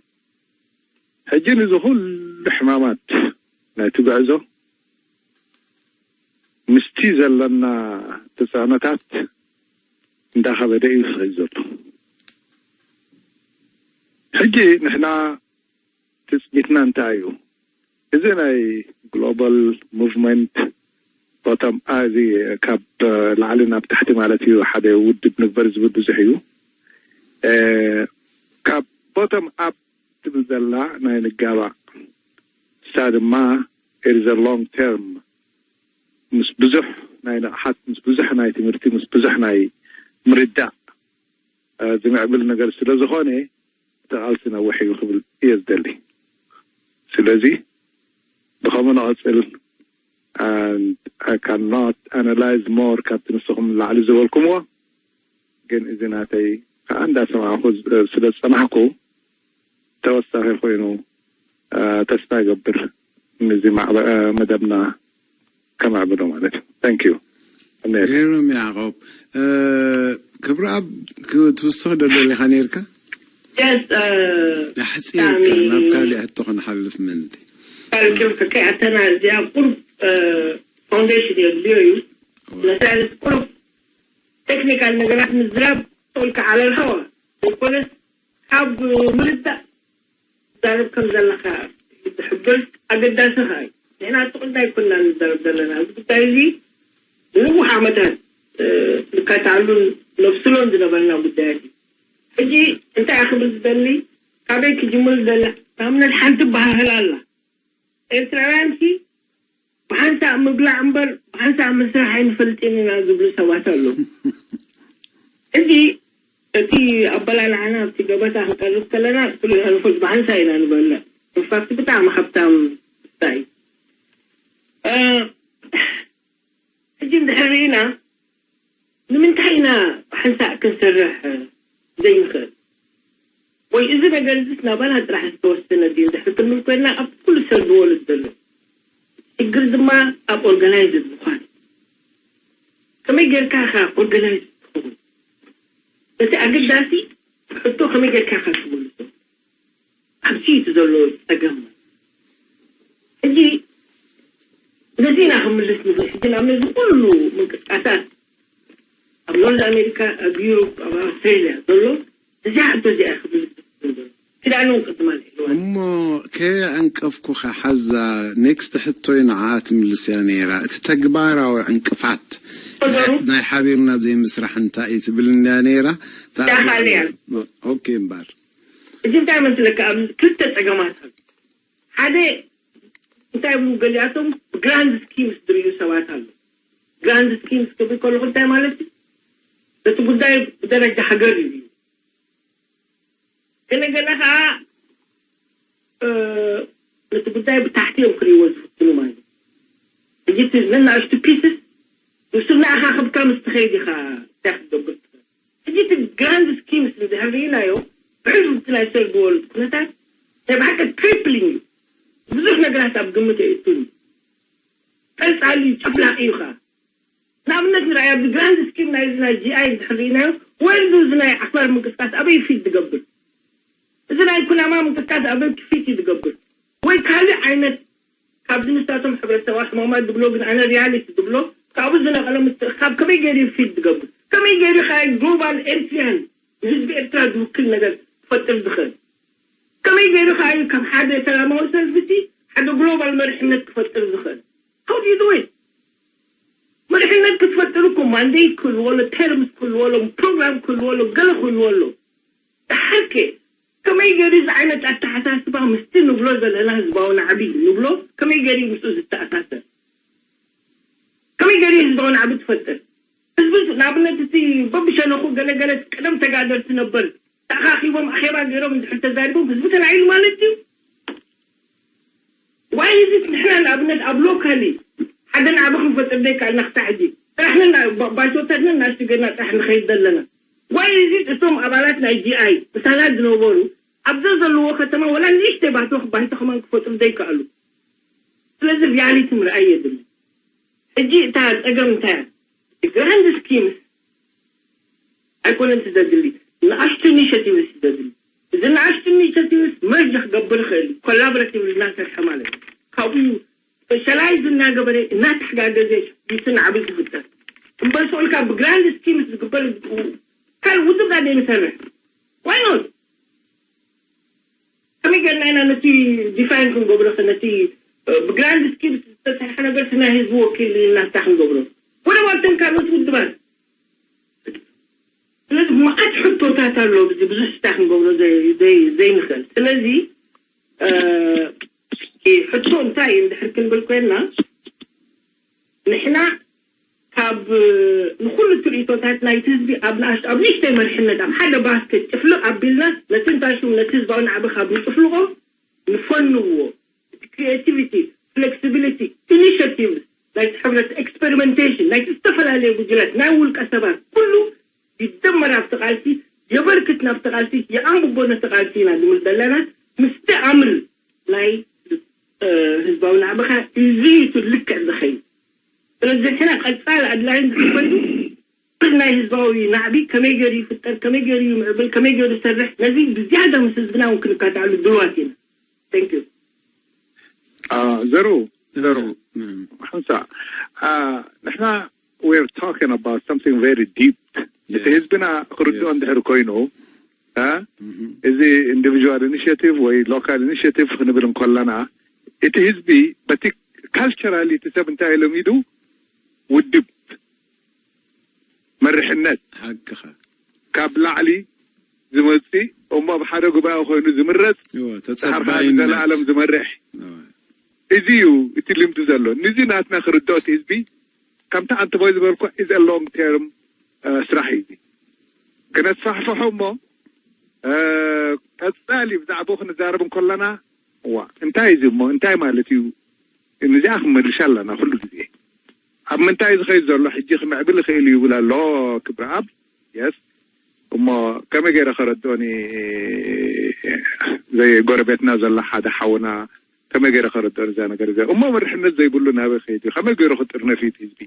ሕጂ ንዚ ኩሉ ሕማማት ናይቲ ጉዕዞ ምስቲ ዘለና ተፅዕኖታት እንዳኸበደ እዩ ዝኸይድ ዘሎ። ሕጂ ንሕና ትፅቢትና እንታይ እዩ? እዚ ናይ ግሎባል ሙቭመንት ቦቶም እዚ ካብ ላዕሊ ናብ ታሕቲ ማለት እዩ። ሓደ ውድብ ንግበር ዝብል ብዙሕ እዩ። ካብ ቦቶም ኣፕ ትብል ዘላ ናይ ንጋባእ ንሳ ድማ ኢዝ ሎንግ ተርም ምስ ብዙሕ ናይ ንቕሓት ምስ ብዙሕ ናይ ትምህርቲ ምስ ብዙሕ ናይ ምርዳእ ዝምዕብል ነገር ስለ ዝኾነ እቲ ቃልሲ ነዊሕ እዩ ክብል እየ ዝደሊ። ስለዚ ብኸምኡ ንቐፅል። And I cannot analyze more ካብቲ ንስኹም ላዕሊ ዝበልኩምዎ፣ ግን እዚ ናተይ ከዓ እንዳሰማዕኩ ስለ ዝፀናሕኩ ተወሳኺ ኮይኑ ተስፋ ይገብር ነዚ መደብና ከማዕብሎ ማለት እዩ። Thank you። ገይሮም ያዕቆብ፣ ክብረኣብ ክትውስኽ ዶ ደሊኻ ነይርካ? ኣሕፂርካ ናብ ካሊእ ሕቶ ክንሓልፍ ምእንቲ። ካልክም ሕካይ ኣተና እዚኣ ቁሩብ ፋውንዴሽን የድልዮ እዩ። ስለዚ ቁሩብ ቴክኒካል ነገራት ምዝራብ ትኽእልካ ዓለልሃዋ ዘይኮነስ ካብ ምርዳእ ትዛረብ ከም ዘለኻ ዝሕብር ኣገዳሲ ኸዓ እዩ። ንሕና እቲ ጉዳይ ኣይኮንና ንዛረብ ዘለና። እዚ ጉዳይ እዚ ንነዊሕ ዓመታት ንካትዓሉን ነብስሎን ዝነበርና ጉዳያት እዩ። ሕጂ እንታይ ክብል ዝደሊ፣ ካበይ ክጅምር ዝደሊ፣ ንኣብነት ሓንቲ በሃህል ኣላ። ኤርትራውያንሲ ብሓንሳእ ምብላዕ እምበር ብሓንሳእ ምስራሕ ኣይንፈልጥን ኢና ዝብሉ ሰባት ኣለዉ። ሕጂ እቲ ኣበላልዓና ኣብቲ ገበታ ክንቀርብ ከለና ኩልና ንፈልጥ ብሓንሳእ ኢና ንበልዕ። ኢንፋክት ብጣዕሚ ሃብታም ስታይ እዩ። ሕጂ እንድሕር ርኢና ንምንታይ ኢና ብሓንሳእ ክንሰርሕ ዘይንኽእል? ወይ እዚ ነገር እዚ ናባና ጥራሕ ዝተወሰነ ድዩ እንድሕር ክንብል ኮይና ኣብ ኩሉ ሰብ ዝወልድ ዘሎ ሽግር ድማ ኣብ ኦርጋናይዝድ ምዃን። ከመይ ጌርካ ኢኻ ኦርጋናይዝድ ትኸውን? እቲ ኣገዳሲ ሕቶ ከመይ ጌርካ ኢኻ ትመልሶ? ኣብዚ እቲ ዘሎ ፀገም። ሕጂ ነዚ ኢና ክምልስ ንብል። ሕጂ ናብ ነዚ ኩሉ ምንቅስቃሳት ኣብ ኖርዝ ኣሜሪካ፣ ኣብ ዩሮፕ፣ ኣብ ኣውስትሬልያ ዘሎ እዚኣ ሕቶ እዚኣ ክምልስ ንብል። ክዳን እውን ቅድማ ንሕልዋ እሞ ከየዕንቀፍኩኻ ሓዛ ኔክስት ሕቶይ ንዓኣ ትምልስ እያ ነይራ። እቲ ተግባራዊ ዕንቅፋት ናይ ሓቢርና ዘይምስራሕ እንታይ እዩ ትብል እንድያ ነይራ። ዳኻልያ ኦኬ እምበር እዚ እንታይ መስለካ ኣብ ክልተ ፀገማት ኣሎ። ሓደ እንታይ ብሉ ገሊኣቶም ግራንድ ስኪምስ ዝርእዩ ሰባት ኣሎ። ግራንድ ስኪምስ ክብል ከለኹ እንታይ ማለት እዩ? ነቲ ጉዳይ ብደረጃ ሃገር እዩ። ገለ ገለ ከዓ ነቲ ጉዳይ ብታሕቲ እዮም ክርእይዎ ዝፍትኑ ማለት እዩ። ሕጂ እቲ ነናእሽቱ ፒስስ ንሱ እናኣኻኽብካ ምስ ትኸይድ ኢኻ እንታይ ክትገብር ትኽእል። ሕጂ እቲ ግራንድ ስኪምስ እንድሕር ርኢናዮ ብሕልፍ እቲ ናይ ሰርድ ወርልድ ኩነታት ናይ ብሓቂ ትሪፕሊንግ እዩ። ብዙሕ ነገራት ኣብ ግምት የእቱን እዩ። ቀልጻሊ እዩ፣ ጨፍላቂ እዩ ከዓ። ንኣብነት ንርኣይ ኣብዚ ግራንድ ስኪም ናይዚ ናይ ጂ ኣይ እንድሕር ርኢናዮ ወይሉ እዚ ናይ ዓፋር ምንቅስቃስ ኣበይ ፊት ዝገብር፣ እዚ ናይ ኩናማ ምንቅስቃስ ኣበይ ፊት እዩ ዝገብር ወይ ካልእ ዓይነት ካብዚ ንሳቶም ሕብረተሰባዊ ሕማማት ዝብሎ ግን ኣነ ሪያሊቲ ዝብሎ ካብኡ ዝነቐለ ምትእኻብ ከመይ ገይሩ እዩ ፊት ዝገብር? ከመይ ገይሩ ከ ግሎባል ኤርትሪያን ንህዝቢ ኤርትራ ዝውክል ነገር ክፈጥር ዝኽእል? ከመይ ገይሩ ከ እዩ ካብ ሓደ ሰላማዊ ሰልፊ እቲ ሓደ ግሎባል መሪሕነት ክፈጥር ዝኽእል? How do you do it? መሪሕነት ክትፈጥር እኮ ማንዴት ክህልዎ ኣሎ፣ ተርምስ ክህልዎ ኣሎ፣ ፕሮግራም ክህልዎ ኣሎ፣ ገለ ክህልዎ ኣሎ። ደሓርከ ከመይ ገይሩ እዚ ዓይነት ኣተሓሳስባ ምስቲ ንብሎ ዘለና ህዝባዊ ናዕቢ ንብሎ ከመይ ገይሩ እዩ ምስኡ ዝተኣሳሰር? ከመይ ገይሩ እዩ ህዝባዊ ናዕቢ ትፈጥር? ህዝቢ ንኣብነት እቲ በብሸነኹ ገለገለ ቀደም ተጋደልቲ ነበር ተኣኻኺቦም ኣኼባ ገይሮም እንድሕር ተዛሪቦም ህዝቢ ተላዒሉ ማለት እዩ። ዋይ እዚ ንሕና ንኣብነት ኣብ ሎካሊ ሓደ ናዕቢ ክንፈጥር ዘይከኣልና ክሳዕ ሕጂ ጥራሕ ንና ባይቶታትና እናሽገና ጥራሕ ንኸይድ ዘለና ዋይ እዚ እቶም ኣባላት ናይ ጂ ኣይ ምሳና ዝነበሩ ኣብዛ ዘለዎ ከተማ ወላ ንእሽተይ ባይቶ ባይቶ ከማን ክፈጥሩ ዘይከኣሉ። ስለዚ ሪያሊቲ ምርኣይ የድሊ። ሕጂ እታ ፀገም እንታይ እያ? ግራንድ ስኪምስ ኣይኮነን እቲ ዘድሊ፣ ንኣሽቱ ኢኒሽቲቭስ እዩ ዘድሊ። እዚ ንኣሽቱ ኢኒሽቲቭስ መርጅ ክገብር ይኽእል እዩ። ኮላቦሬቲቭ እናሰርሐ ማለት እዩ። ካብኡ ስፔሻላይዝ እናገበረ እናተሓጋገዘ እዩ እቲ ናዕቢ ዝፍጠር። እምበር ስቑልካ ብግራንድ ስኪምስ ዝግበር ካል ውድብ ዳ ዘይንሰርሕ ዋይ ኖት ከመይ ጌርና ኢና ነቲ ዲፋይን ክንገብሮ ከ ነቲ ብግራንድ ስኪም ዝተሰርሐ ነገር እቲ ናይ ህዝቢ ወኪል ኢልና እንታይ ክንገብሮ? ወደ ባተን ካልኦት ውድባት ስለዚ መዓት ሕቶታት ኣሎ እዚ ብዙሕ ስታ ክንገብሮ ዘይንኽእል። ስለዚ ሕቶ እንታይ እዩ እንድሕር ክንብል ኮይንና ንሕና ካብ ንኩሉ ትርኢቶታት ናይቲ ህዝቢ ኣብ ንኣሽቱ ኣብ ንእሽተይ መሪሕነት ኣብ ሓደ ባስኬት ጭፍልቕ ኣቢልና ነቲ እንታይ ሽሙ ነቲ ህዝባዊ ናዕቢ ካብ ንጭፍልቖ ንፈንዎ እቲ ክሪኤቲቪቲ ፍሌክሲቢሊቲ ኢኒሽቲቭ ናይቲ ሕብረት ኤክስፐሪመንቴሽን ናይቲ ዝተፈላለዩ ጉጅላት ናይ ውልቀ ሰባት ኩሉ ይደመር ኣብቲ ቃልሲ የበርክት ናብቲ ቃልሲ የኣንብቦ ነቲ ቃልሲ ኢና ዝብል ዘለና ምስቲ ኣምል ናይ ህዝባዊ ናዕብኻ እዚ እዩ ልክዕ ዝኸይድ ስለዚ ሕና ቀፃል ኣድላይን ዝኮይኑ ናይ ህዝባዊ ናዕቢ ከመይ ገይሩ ይፍጠር ከመይ ገይሩ ይምዕብል ከመይ ገይሩ ይሰርሕ ነዚ ብዝያዳ ምስ ህዝብና እውን ክንካታዕሉ ድልዋት ኢና thank you ዘሩ ዘሩ ሓንሳ ንሕና we're talking about something very deep እቲ ህዝብና ክርድኦ እንድሕር ኮይኑ እዚ individual initiative ወይ local initiative ክንብል እንከለና እቲ ህዝቢ በቲ culturally እቲ ሰብ እንታይ ለሚዱ ውድብ መርሕነት ሓቅኻ ካብ ላዕሊ ዝመፅእ እሞ ኣብ ሓደ ጉባኤ ኮይኑ ዝምረፅ ተፀባይነት ዘላለም ዝመርሕ እዚ እዩ እቲ ልምዲ ዘሎ ንዚ ናትና ክርድኦ እቲ ህዝቢ ከምቲ ኣንተቦይ ዝበልኩ is a long term ስራሕ እዩ እዚ ክነስፋሕፍሖ እሞ ቀፃሊ ብዛዕባኡ ክንዛረብ እንከለና እዋ እንታይ እዚ እሞ እንታይ ማለት እዩ ንዚኣ ክንመልሻ ኣለና ኩሉ ግዜ ኣብ ምንታይ ዝኸይድ ዘሎ ሕጂ ክምዕብል ይኽእል እዩ ይብል ኣሎ ክብረ ኣብ የስ እሞ ከመይ ገይረ ከረድኦኒ ዘይ ጎረቤትና ዘሎ ሓደ ሓውና ከመይ ገይረ ከረድኦኒ እዛ ነገር እዚኣ እሞ መርሕነት ዘይብሉ ናበይ ከይድ እዩ ከመይ ገይሩ ክጥርነፍ እዩ ህዝቢ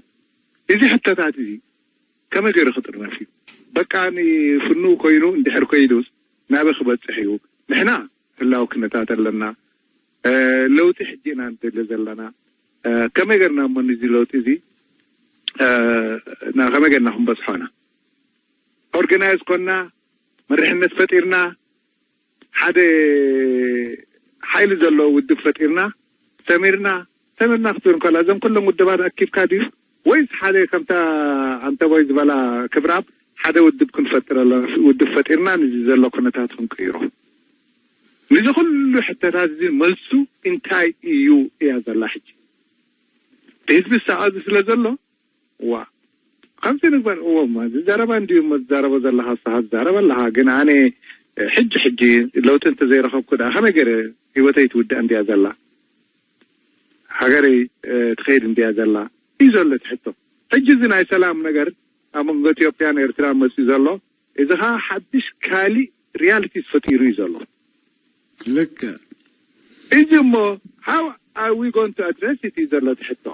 እዚ ሕቶታት እዚ ከመይ ገይሩ ክጥርነፍ እዩ በቃ ንፍኑ ኮይኑ እንድሕር ከይዱስ ናበይ ክበፅሕ እዩ ንሕና ህላው ክነታት ኣለና ለውጢ ሕጂ ኢና ንደሊ ዘለና ከመይ ገርና እሞ ንዚ ለውጢ እዚ ከመይ ገርና ክንበፅሖ ኢና ኦርጋናይዝ ኮና መርሕነት ፈጢርና ሓደ ሓይሊ ዘለዎ ውድብ ፈጢርና ሰሚርና ሰሚርና ክትብል ከላ እዞም ኩሎም ውድባት ኣኪብካ ድዩ ወይስ ሓደ ከምታ ኣንተቦይ ዝበላ ክብራብ ሓደ ውድብ ክንፈጥር ኣለና ውድብ ፈጢርና ንዚ ዘሎ ኩነታት ክንቅይሮ ንዚ ኩሉ ሕተታት እዚ መልሱ እንታይ እዩ እያ ዘላ ሕጂ ህዝቢ ሰኣዚ ስለ ዘሎ ዋ ከምዚ ንግበር እዎ እሞ ዝዛረባ እንድዩ እሞ ዝዛረቦ ዘለኻ ንስኻ ትዛረብ ኣለኻ። ግን ኣነ ሕጂ ሕጂ ለውጢ እንተዘይረኸብኩ ደኣ ከመይ ገይረ ህይወተይ ትውዳእ እንድያ ዘላ? ሃገረይ ትኸይድ እንድያ ዘላ እዩ ዘሎ እቲ ሕቶ። ሕጂ እዚ ናይ ሰላም ነገር ኣብ መንጎ ኢትዮጵያን ኤርትራን መፅዩ ዘሎ እዚ ኸዓ ሓድሽ ካሊእ ሪያሊቲስ ፈጢሩ እዩ ዘሎ። ልክዕ። እዚ እሞ how are we going to address it እዩ ዘሎ እቲ ሕቶ።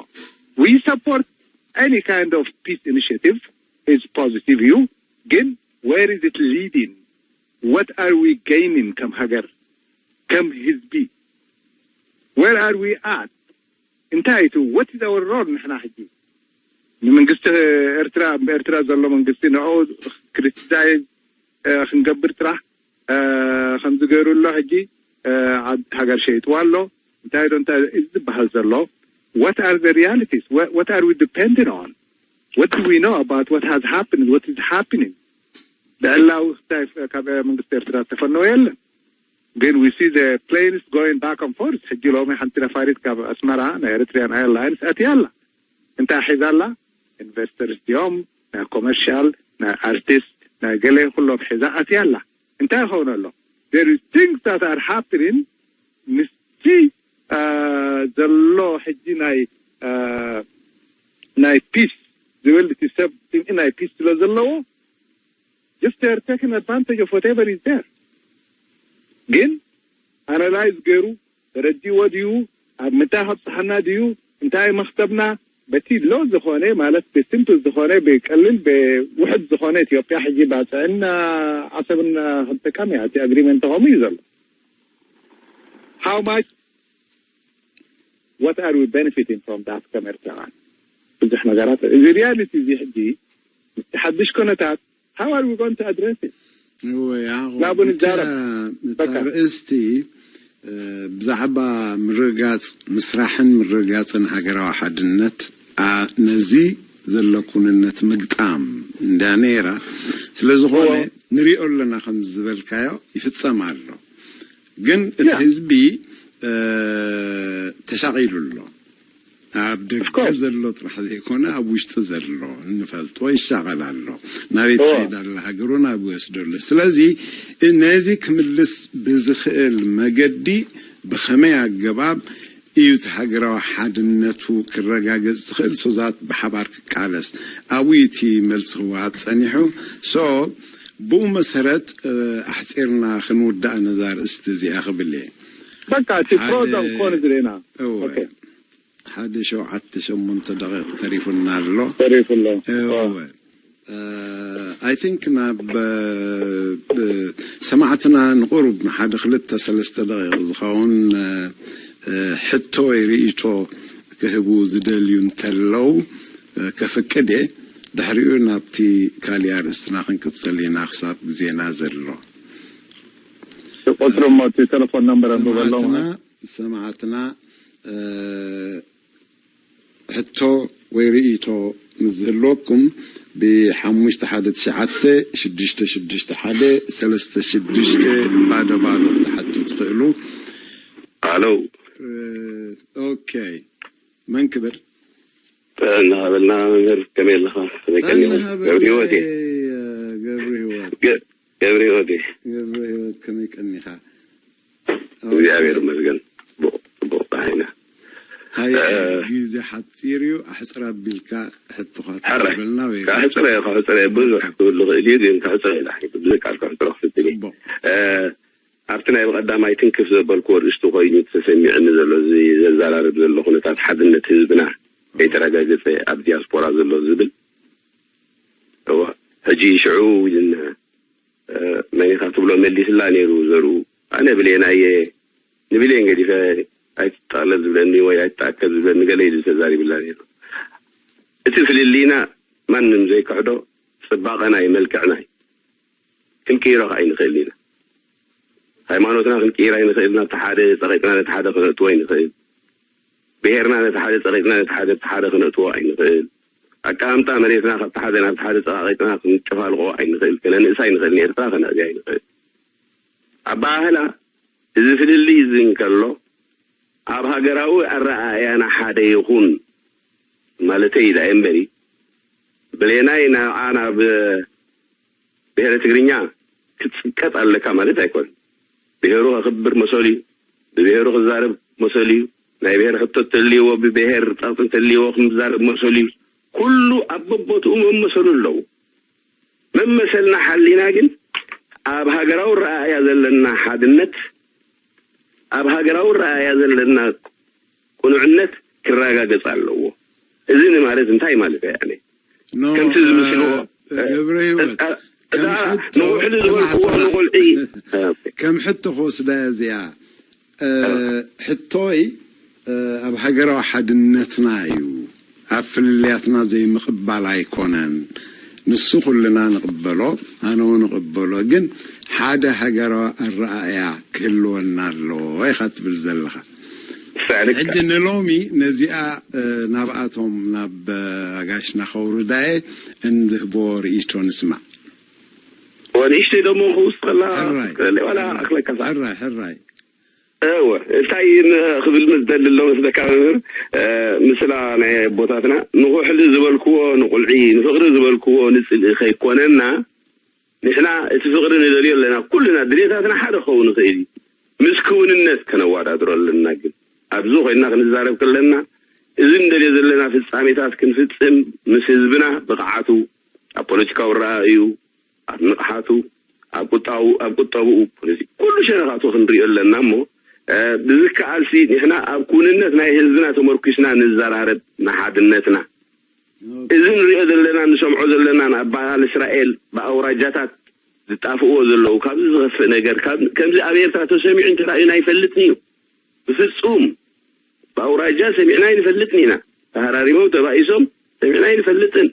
We support any kind of peace initiative is positive እዩ። ግን where is it leading? What are we gaining ከም ሃገር ከም ህዝቢ? Where are we at? እንታይ እቲ what is our role? ንሕና ሕጂ ንመንግስቲ ኤርትራ ኣብ ኤርትራ ዘሎ መንግስቲ ንዑ ክሪቲሳይዝ ክንገብር ጥራሕ ከምዚ ገይሩ ኣሎ። ሕጂ ሃገር ሸይጥዋ ኣሎ። እንታይ ዶ እንታይ እዚ ዝበሃል ዘሎ? What are the realities? What are we depending on? What do we know about what has happened? What is happening? ብዕላዊ ክታይ ካብ መንግስቲ ኤርትራ ዝተፈነወ የለን። ግን we see the planes going back and forth። ሕጂ ሎሚ ሓንቲ ነፋሪት ካብ ኣስመራ ናይ ኤሪትሪያን ኣየርላይንስ ኣትያ ኣላ። እንታይ ሒዛ ኣላ? ኢንቨስተርስ ድዮም፣ ናይ ኮመርሻል፣ ናይ ኣርቲስት፣ ናይ ገለ ኩሎም ሒዛ ኣትያ ኣላ። እንታይ ይኸውን ኣሎ? There is things that are happening ምስቲ ዘሎ ሕጂ ናይ ናይ ፒስ ዝብል እቲ ሰብ ስምዒ ናይ ፒስ ስለ ዘለዎ just they are taking advantage of whatever is there። ግን ኣናላይዝ ገይሩ ተረዲእዎ ድዩ፣ ኣብ ምንታይ ከብፅሓና ድዩ፣ እንታይ መክሰብና፣ በቲ ሎ ዝኾነ ማለት ብሲምፕል ዝኾነ ብቀሊል ብውሕድ ዝኾነ ኢትዮጵያ ሕጂ ባፅዕን ዓሰብን ክጥቀም እያ። እቲ ኣግሪመንት ከምኡ እዩ ዘሎ። How much? What are we benefiting from that? ከም ኤርትራውያን ብዙሕ ነገራት እዚ ሪያሊቲ እዚ ሕጂ ምስቲ ሓድሽ ኩነታት how are we going to address it? እወ፣ ያው ናብኡ እታ ንዛረብ። እታ በቃ። ርእስቲ ብዛዕባ ምርግጋጽ ምስራሕን ምርግጋጽን ሃገራዊ ሓድነት፣ ኣ፣ ነዚ ዘሎ ኩንነት ምግጣም እንዳ ነይራ። ስለ ዝኾነ እዎ። ንሪኦ ኣለና ከም ዝበልካዮ ይፍጸም ኣሎ። ግን እቲ ያ። ህዝቢ፣ እ፣ ተሻቒሉ ኣሎ። ኣብ ደገ ኦፍኮርስ። ዘሎ ጥራሕ ዘይኮነ ኣብ ውሽጢ ዘሎ እንፈልጦ ይሻቐል ኣሎ። ናበይ እዎ። ትኸይድ ኣላ ሃገሩ ናብ ይወስዶ ኣሎ። ስለዚ ነዚ ክምልስ ብዝኽእል መገዲ ብኸመይ ኣገባብ እዩ እቲ ሃገራዊ ሓድነቱ ክረጋገጽ ዝኽእል? ሶዛት ብሓባር ክቃለስ ኣብኡ እዩ እቲ መልሲ ክወሃብ ጸኒሑ። ሶ ብኡ መሰረት፣ እ፣ ኣሕጺርና ክንውዳእ ነዛ ርእስቲ እዚኣ ክብል እየ። በቃ እቲ ሓደ ፕሮስ ኣን ኮንስ ርኢና። እወ። ኦኬ። ሓደ ሸውዓተ ሸሞንተ ደቂቕ ተሪፉና ኣሎ። ተሪፉ ኣሎ። እወ። እ፣ I think ናብ፣ እ፣ ብ-፣ ሰማዕትና ንቁሩብ ንሓደ ክልተ ሰለስተ ደቂቕ ዝኸውን፣ እ፣ እ፣ ሕቶ ወይ ርእይቶ ክህቡ ዝደልዩ እንተለዉ፣ እ፣ ከፍቅድ እየ። ድሕሪኡ ናብቲ ካሊእ ኣርእስትና ክንቅጽል ኢና ክሳብ ግዜና ዘሎ። ቁጽሪ እሞ እቲ ቴሌፎን ነምበር ኣንብበሎም። ሰማዕትና፣ ሰማዕትና፣ እ፣ ሕቶ ወይ ርእይቶ ምስ ዝህልወኩም ብሓሙሽተ ሓደ ትሽዓተ ሽዱሽተ ሽዱሽተ ሓደ ሰለስተ ሽዱሽተ ባዶ ባዶ ክትሓቱ ትኽእሉ። ኣሎ። እ፣ ኦኬ። መን ክብል? ጥዕና ሃበልና መምህር፣ ከመይ ኣለኻ? ከመይ ቀኒኹም? ጥዕና ሃበልና፣ ገብረ ህይወት እየ። እ፣ ገብረ ህይወት። ገ-፣ ገብረ ህይወት እየ። ገብረ ህይወት፣ ከመይ ቀኒኻ? እግዚኣብሔር ይመስገን። ጽቡቕ፣ ጽቡቕ ደሓና ኢና። ሃየ፣ እ፣ ግዜ ሓጺር እዩ፣ ኣሕጽር ኣቢልካ ሕቶኻ ሕራይ። ተቐበልና ወይ? ከሕጽረ እየ፣ ከሕጽረ እየ። ብዙሕ ክብል ዝኽእል እዩ፣ ግን ከሕጽረ እየ። ብዘይካል ከሕጽሮ ክፍትን እየ። ጽቡቕ። እ፣ ኣብቲ ናይ ብቐዳማይ ትንክፍ ዘበልኩዎ ኣርእስቲ ኮይኑ ተሰሚዕኒ ዘሎ፣ እዚ ዘዘራርብ ዘሎ ኩነታት ሓድነት ህዝብና ከይተረጋገጸ ኣብ ዲያስፖራ ዘሎ ዝብል። እወ፣ ሕጂ ሽዑ ኢልና፣ እ፣ መን ኢኻ ትብሎ መሊስላ ነይሩ ዘርኡ። ኣነ ብሌን ኣየ፣ ንብሌን ገዲፈ ኣይትጠቕለል ዝብለኒ ወይ ኣይትተኣከብ ዝብለኒ ገለ ኢሉ ተዛሪብላ ነይሩ። እቲ ፍልልይና ማንም ዘይክሕዶ ጽባቐና እዩ፣ መልክዕና እዩ። ክንቅይሮ ከኣ ኣይንኽእልን ኢና። ሃይማኖትና ክንቅይር ኣይንኽእልን፣ ኣብቲ ሓደ ጸቒጥና ነቲ ሓደ ክነእትዎ ኣይንኽእል። ብሄርና ነቲ ሓደ ጸቒጥና ነቲ ሓደ፣ እቲ ሓደ ክነእትዎ ኣይንኽእል። ኣቀማምጣ መሬትና ካብቲ ሓደ ናብቲ ሓደ ጸቓቒጥና ክንጨፋልቖ ኣይንኽእል። ከነንእሳ ኣይንኽእል፣ ንኤርትራ ከነዕብያ ኣይንኽእል። ኣበሃህላ እዚ ፍልልይ እዚ እንከሎ፣ ኣብ ሃገራዊ ኣረኣእያና ሓደ ይኹን ማለተይ ኢላ እየ እምበሪ፣ ብሌናይ ንዓ ናብ ብሄረ ትግርኛ ክትፅቀጥ ኣለካ ማለት ኣይኮነን። ብሄሩ ከኽብር መሰሉ እዩ። ብብሄሩ ክዛረብ መሰሉ እዩ። ናይ ብሄር ሕቶ እንተልይዎ፣ ብብሄር ፀቕጢ እንተልይዎ ክዛረብ መሰሉ እዩ። ኩሉ ኣብ በቦትኡ መመሰሉ ኣለዎ። መመሰልና ሓሊና ግን ኣብ ሃገራዊ ረኣያ ዘለና ሓድነት፣ ኣብ ሃገራዊ ረኣያ ዘለና ቅኑዕነት ክረጋገጽ ኣለዎ። እዚ ንማለት እንታይ ማለት እያ? ከምቲ ዝምስልዎ ገብረ ህይወት ከም ሕቶ ንውሕሊ ዝበልክዎ ንቆልዒ ከም ሕቶ ክወስዳ እዚኣ ሕቶይ ኣብ ሃገራዊ ሓድነትና እዩ። ኣብ ፍልልያትና ዘይምቕባል ኣይኮነን። ንሱ ኩልና ንቕበሎ፣ ኣነ እውን እቕበሎ። ግን ሓደ ሃገራዊ ኣረኣእያ ክህልወና ኣለዎ ኢኻ ትብል ዘለኻ። ሕጂ ንሎሚ ነዚኣ ናብኣቶም ናብ ኣጋሽና ከውርዳየ እንድህቦ ርእይቶ ንስማዕ። ወንእሽተይ ደሞ ክውስኸላ ዋላ ኣኽለካ ሕራይ ሕራይ እወ እንታይ ክብል ምዝደሊ ኣሎ መስለካ መምህር፣ ምስላ ናይ ኣቦታትና ንኹሕሊ ዝበልክዎ ንቁልዒ፣ ንፍቕሪ ዝበልክዎ ንጽልኢ ከይኮነና፣ ንሕና እቲ ፍቕሪ ንደልዮ ኣለና። ኩልና ድሌታትና ሓደ ክኸውን ይኽእል እዩ። ምስ ክውንነት ከነወዳድሮ ኣለና። ግን ኣብዚ ኮይንና ክንዛረብ ከለና፣ እዚ እንደልዮ ዘለና ፍጻሜታት ክንፍጽም ምስ ህዝብና ብቕዓቱ፣ ኣብ ፖለቲካዊ ረኣዩ፣ ኣብ ንቕሓቱ፣ ኣብ ቁጣው ኣብ ቁጠብኡ ኩሉ ሸነኻቱ ክንሪኦ ኣለና እሞ ብዝከኣልሲ ንሕና ኣብ ኩንነት ናይ ህዝብና ተመርኩስና ንዘራረብ ንሓድነትና። እዚ ንሪኦ ዘለና ንሰምዖ ዘለና ንኣባል እስራኤል ብኣውራጃታት ዝጣፍእዎ ዘለዉ ካብዚ ዝኸፍእ ነገር ከምዚ ኣብ ኤርትራ ተሰሚዑ እንተራእዩና ኣይፈልጥን እዩ። ብፍጹም ብኣውራጃ ሰሚዕና ኣይንፈልጥን ኢና። ተሃራሪሞም ተባኢሶም ሰሚዕና ኣይንፈልጥን።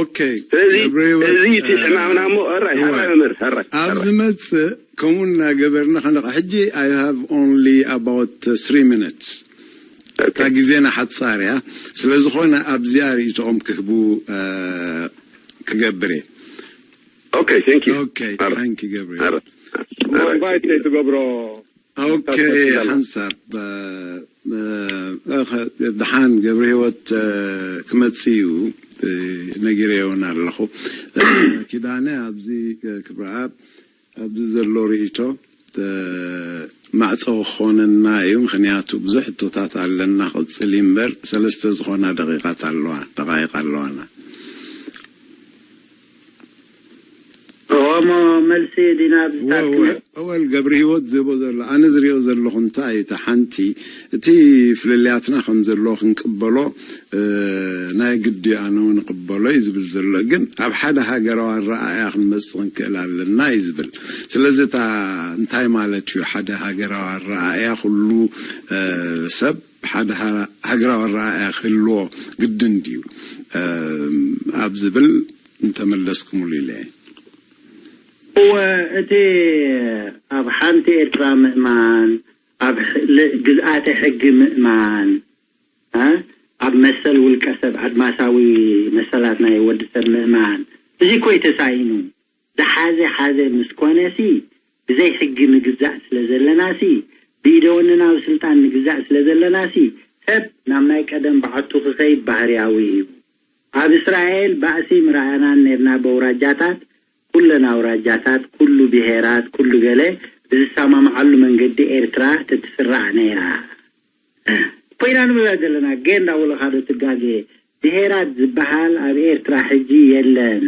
ኦኬ ስለዚ እዚ እቲ ሕማምና እሞ ራይ ራይ መምህር ራይ ኣብ ዝመጽእ ከምኡ እናገበርና ከነቕ ሕጂ I have only about three minutes እታ ግዜና ሓጻር እያ። ስለ ዝኾነ ኣብዚኣ ርእይቶኦም ክህቡ ክገብር እየ። ኦኬ thank you ኦኬ thank you ገብርኤል ኢንቫይት ዘይትገብሮ ኦኬ ሓንሳብ ደሓን ገብረ ህይወት ክመጽእ እዩ ነጊረዮን ኣለኹ። ኪዳነ ኣብዚ ክብረኣብ ኣብዚ ዘሎ ርእይቶ ማዕፀ ክኾነና እዩ። ምክንያቱ ብዙሕ ሕቶታት ኣለና። ክፅል እምበር ሰለስተ ዝኾና ደቂቃት ኣለዋ ደቃይቅ ኣለዋና። እሞ መልሲ ዲና ብዝታት ክመ- እወል ገብረ ህይወት ዝህቦ ዘሎ ኣነ ዝሪኦ ዘለኹ እንታይ እዩ? እታ ሓንቲ እቲ ፍልልያትና ከም ዘለዎ ክንቅበሎ ናይ ግዲ ኣነ እውን እቕበሎ እዩ ዝብል ዘሎ። ግን ኣብ ሓደ ሃገራዊ ኣረኣእያ ክንመፅእ ክንክእል ኣለና እዩ ዝብል። ስለዚ እታ እንታይ ማለት እዩ ሓደ ሃገራዊ ኣረኣእያ? ኩሉ ሰብ ሓደ ሃገራዊ ኣረኣእያ ክህልዎ ግድን ድዩ ኣብ ዝብል እንተመለስኩምሉ ኢለ እየ። እወ እቲ ኣብ ሓንቲ ኤርትራ ምእማን ኣብ ግዝኣተ ሕጊ ምእማን ኣብ መሰል ውልቀ ሰብ ኣድማሳዊ መሰላት ናይ ወዲ ሰብ ምእማን እዚ ኮይ ተሳኢኑ ዝሓዘ ሓዘ ምስ ኮነ ሲ ብዘይ ሕጊ ንግዛእ ስለ ዘለና ሲ ብኢደ ወነናዊ ስልጣን ንግዛእ ስለ ዘለና ሲ ሰብ ናብ ናይ ቀደም በዓቱ ክኸይድ ባህርያዊ እዩ። ኣብ እስራኤል ባእሲ ምረኣናን ኔርና በውራጃታት ኩለን ኣውራጃታት ኩሉ ብሄራት ኩሉ ገለ ብዝሰማምዓሉ መንገዲ ኤርትራ ትትስራዕ ነይራ ኮይና ንብላ ዘለና ገ እንዳበሉኻ ዶ ትጋገ ብሄራት ዝበሃል ኣብ ኤርትራ ሕጂ የለን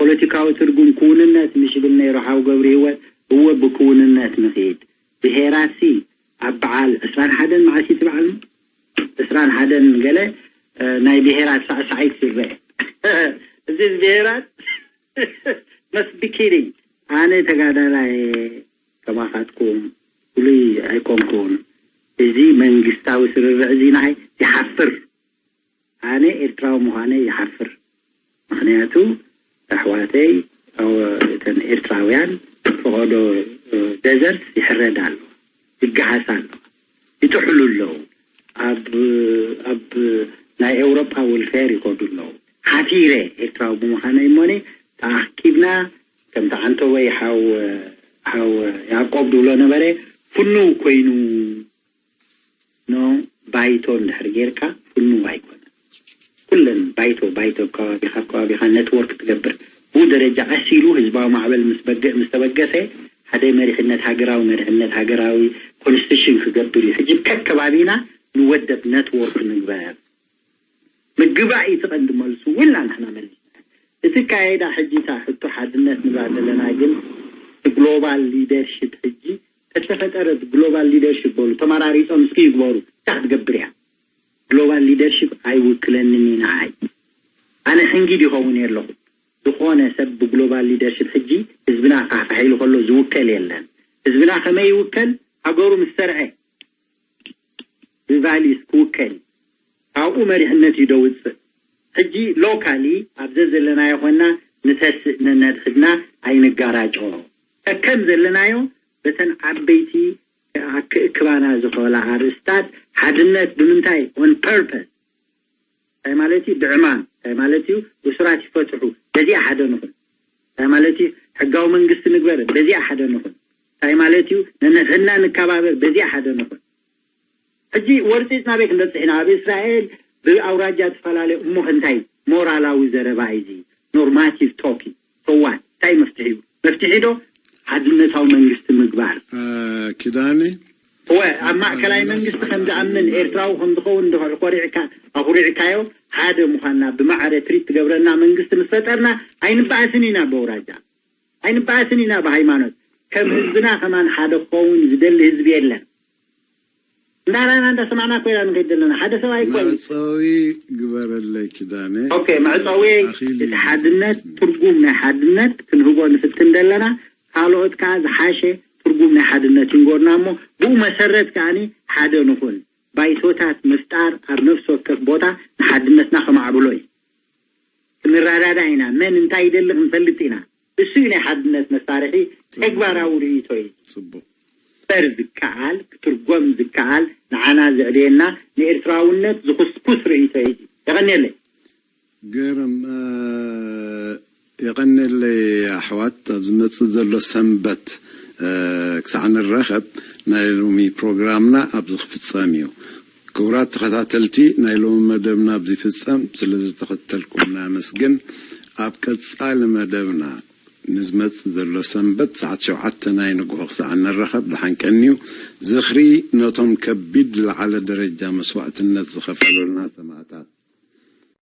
ፖለቲካዊ ትርጉም ክውንነት ምሽ ይብል ነይሩ ሓው ገብሩ ህይወት እወ ብክውንነት ንኺድ ብሄራት ሲ ኣብ በዓል ዕስራን ሓደን መዓስ እዩ እቲ በዓል ዕስራን ሓደን ገለ ናይ ብሄራት ሳዕሳዒት ይረአ እዚ ብሄራት መስቢኪሪ ኣነ ተጋዳላይ ከማኻትኩም ፍሉይ ኣይኮንኩን እዚ መንግስታዊ ስርርዕ እዚ ንዓይ ይሓፍር ኣነ ኤርትራዊ ምዃነ ይሓፍር ምኽንያቱ ኣሕዋተይ እተን ኤርትራውያን ፈቐዶ ደዘርት ይሕረዳ ኣለዋ ይገሃሳ ኣለዋ ይጥሕሉ ኣለዉ ኣብ ኣብ ናይ ኤውሮጳ ውልፌር ይኸዱ ኣለዉ ሓፊረ ኤርትራዊ ብምዃነይ እሞኒ ተኣኪብና ከምቲ ዓንተወይ ሓው ሓው ያዕቆብ ድብሎ ነበረ ፍኑው ኮይኑ ኖ ባይቶ እንድሕር ጌርካ ፍኑው ኣይኮነን ኩለን ባይቶ ባይቶ፣ ከባቢ ካብ ከባቢ ካ ነትወርክ ትገብር። ብኡ ደረጃ ቀስ ኢሉ ህዝባዊ ማዕበል ምስ በገ ምስ ተበገሰ፣ ሓደ መሪሕነት፣ ሃገራዊ መሪሕነት፣ ሃገራዊ ኮንስቲቱሽን ክገብር እዩ። ሕጂ ከከባቢና ንወደብ፣ ነትወርክ ንግበር። ምግባእ እዩ እቲ ቀንዲ መልሱ። ውላ ንሕና መሊስና። እቲ ካይዳ ሕጂ እታ ሕቶ ሓድነት ንብላ ዘለና ግን፣ ግሎባል ሊደርሽፕ ሕጂ ተተፈጠረ፣ ግሎባል ሊደርሽፕ በሉ፣ ተመራሪጾም እስኪ ይግበሩ። እንታይ ክትገብር እያ? ግሎባል ሊደርሽፕ ኣይውክለንን እዩ ንዓይ። ኣነ ሕንጊድ ይኸውን እየ ኣለኹ። ዝኾነ ሰብ ብግሎባል ሊደርሽፕ ሕጂ ህዝብና ፋሕፋሕ ኢሉ ከሎ ዝውከል የለን። ህዝብና ከመይ ይውከል? ሃገሩ ምስ ሰርዐ ብቫሊስ ክውከል እዩ። ካብኡ መሪሕነት እዩ ደውፅእ። ሕጂ ሎካሊ ኣብ ዘዘለናዮ ኮና ንተስእ፣ ነነድሕድና ኣይንጋራጮ። ከከም ዘለናዮ በተን ዓበይቲ ክእክባና ዝኽእላ ኣርእስታት ሓድነት ብምንታይ፣ ኦን ፐርፐስ፣ እንታይ ማለት እዩ? ብዕማም እንታይ ማለት እዩ? እሱራት ይፈትሑ፣ በዚኣ ሓደ ንኹን። እንታይ ማለት እዩ? ሕጋዊ መንግስቲ ንግበር፣ በዚኣ ሓደ ንኹን። እንታይ ማለት እዩ? ነንሕድና ንከባበር፣ በዚኣ ሓደ ንኹን። ሕጂ ወርፂፅ ናበይ ክንበፅሕ ኢና? ኣብ እስራኤል ብኣውራጃ ትፈላለዩ እሞ እንታይ ሞራላዊ ዘረባ እዩ እዚ? ኖርማቲቭ ቶኪ ሰዋት እንታይ መፍትሒ እዩ? መፍትሒ ዶ ሓድነታዊ መንግስቲ ምግባር? ኪዳኒ እወ፣ ኣብ ማእከላይ መንግስቲ ከም ዝኣምን፣ ኤርትራዊ ከም ዝኸውን እንድሕር ኮሪዕካ ኣኹሪዕካዮ፣ ሓደ ምዃንና ብማዕረ ትሪት ትገብረና መንግስቲ ምስ ፈጠርና ኣይንበኣስን ኢና። በውራጃ ኣይንበኣስን ኢና። ብሃይማኖት ከም ህዝብና ከማን ሓደ ክኸውን ዝደሊ ህዝቢ የለን። እንዳራና እንዳሰማዕና ኮይና ንኸይድ ዘለና ሓደ ሰብ ኣይኮን መዕፀዊ ግበረለይ ኪዳነ። ኦኬ፣ መዕፀዊ እቲ ሓድነት፣ ትርጉም ናይ ሓድነት ክንህቦ ንፍትን ዘለና፣ ካልኦት ከዓ ዝሓሸ ትርጉም ናይ ሓድነት ይንጎርና እሞ ብኡ መሰረት ከዓኒ ሓደ ንኹን። ባይቶታት ምፍጣር ኣብ ነፍሲ ወከፍ ቦታ ንሓድነትና ከማዕብሎ እዩ። ክንረዳዳ ኢና። መን እንታይ ይደሊ ክንፈልጥ ኢና። እሱ እዩ ናይ ሓድነት መሳርሒ፣ ተግባራዊ ርእይቶ እዩ። ፅቡቅ በር ዝከኣል፣ ክትርጎም ዝከኣል፣ ንዓና ዝዕብየና፣ ንኤርትራውነት ዝኹስኩስ ርእይቶ እዩ። የቐንየለይ። ግርም የቐንየለይ ኣሕዋት። ኣብ ዝመፅእ ዘሎ ሰንበት ክሳዕ ንራኸብ ናይ ሎሚ ፕሮግራምና ኣብዚ ክፍፀም እዩ። ክቡራት ተኸታተልቲ፣ ናይ ሎሚ መደብና ኣብዚ ይፍፀም። ስለ ዝተኸተልኩምና ነመስግን። ኣብ ቀፃሊ መደብና ንዝመፅእ ዘሎ ሰንበት ሰዓት ሸውዓተ ናይ ንግሆ ክሳዕ ንራኸብ ደሓን ቀንዩ። ዝኽሪ ነቶም ከቢድ ዝለዓለ ደረጃ መስዋእትነት ዝኸፈሉልና ሰማእታት።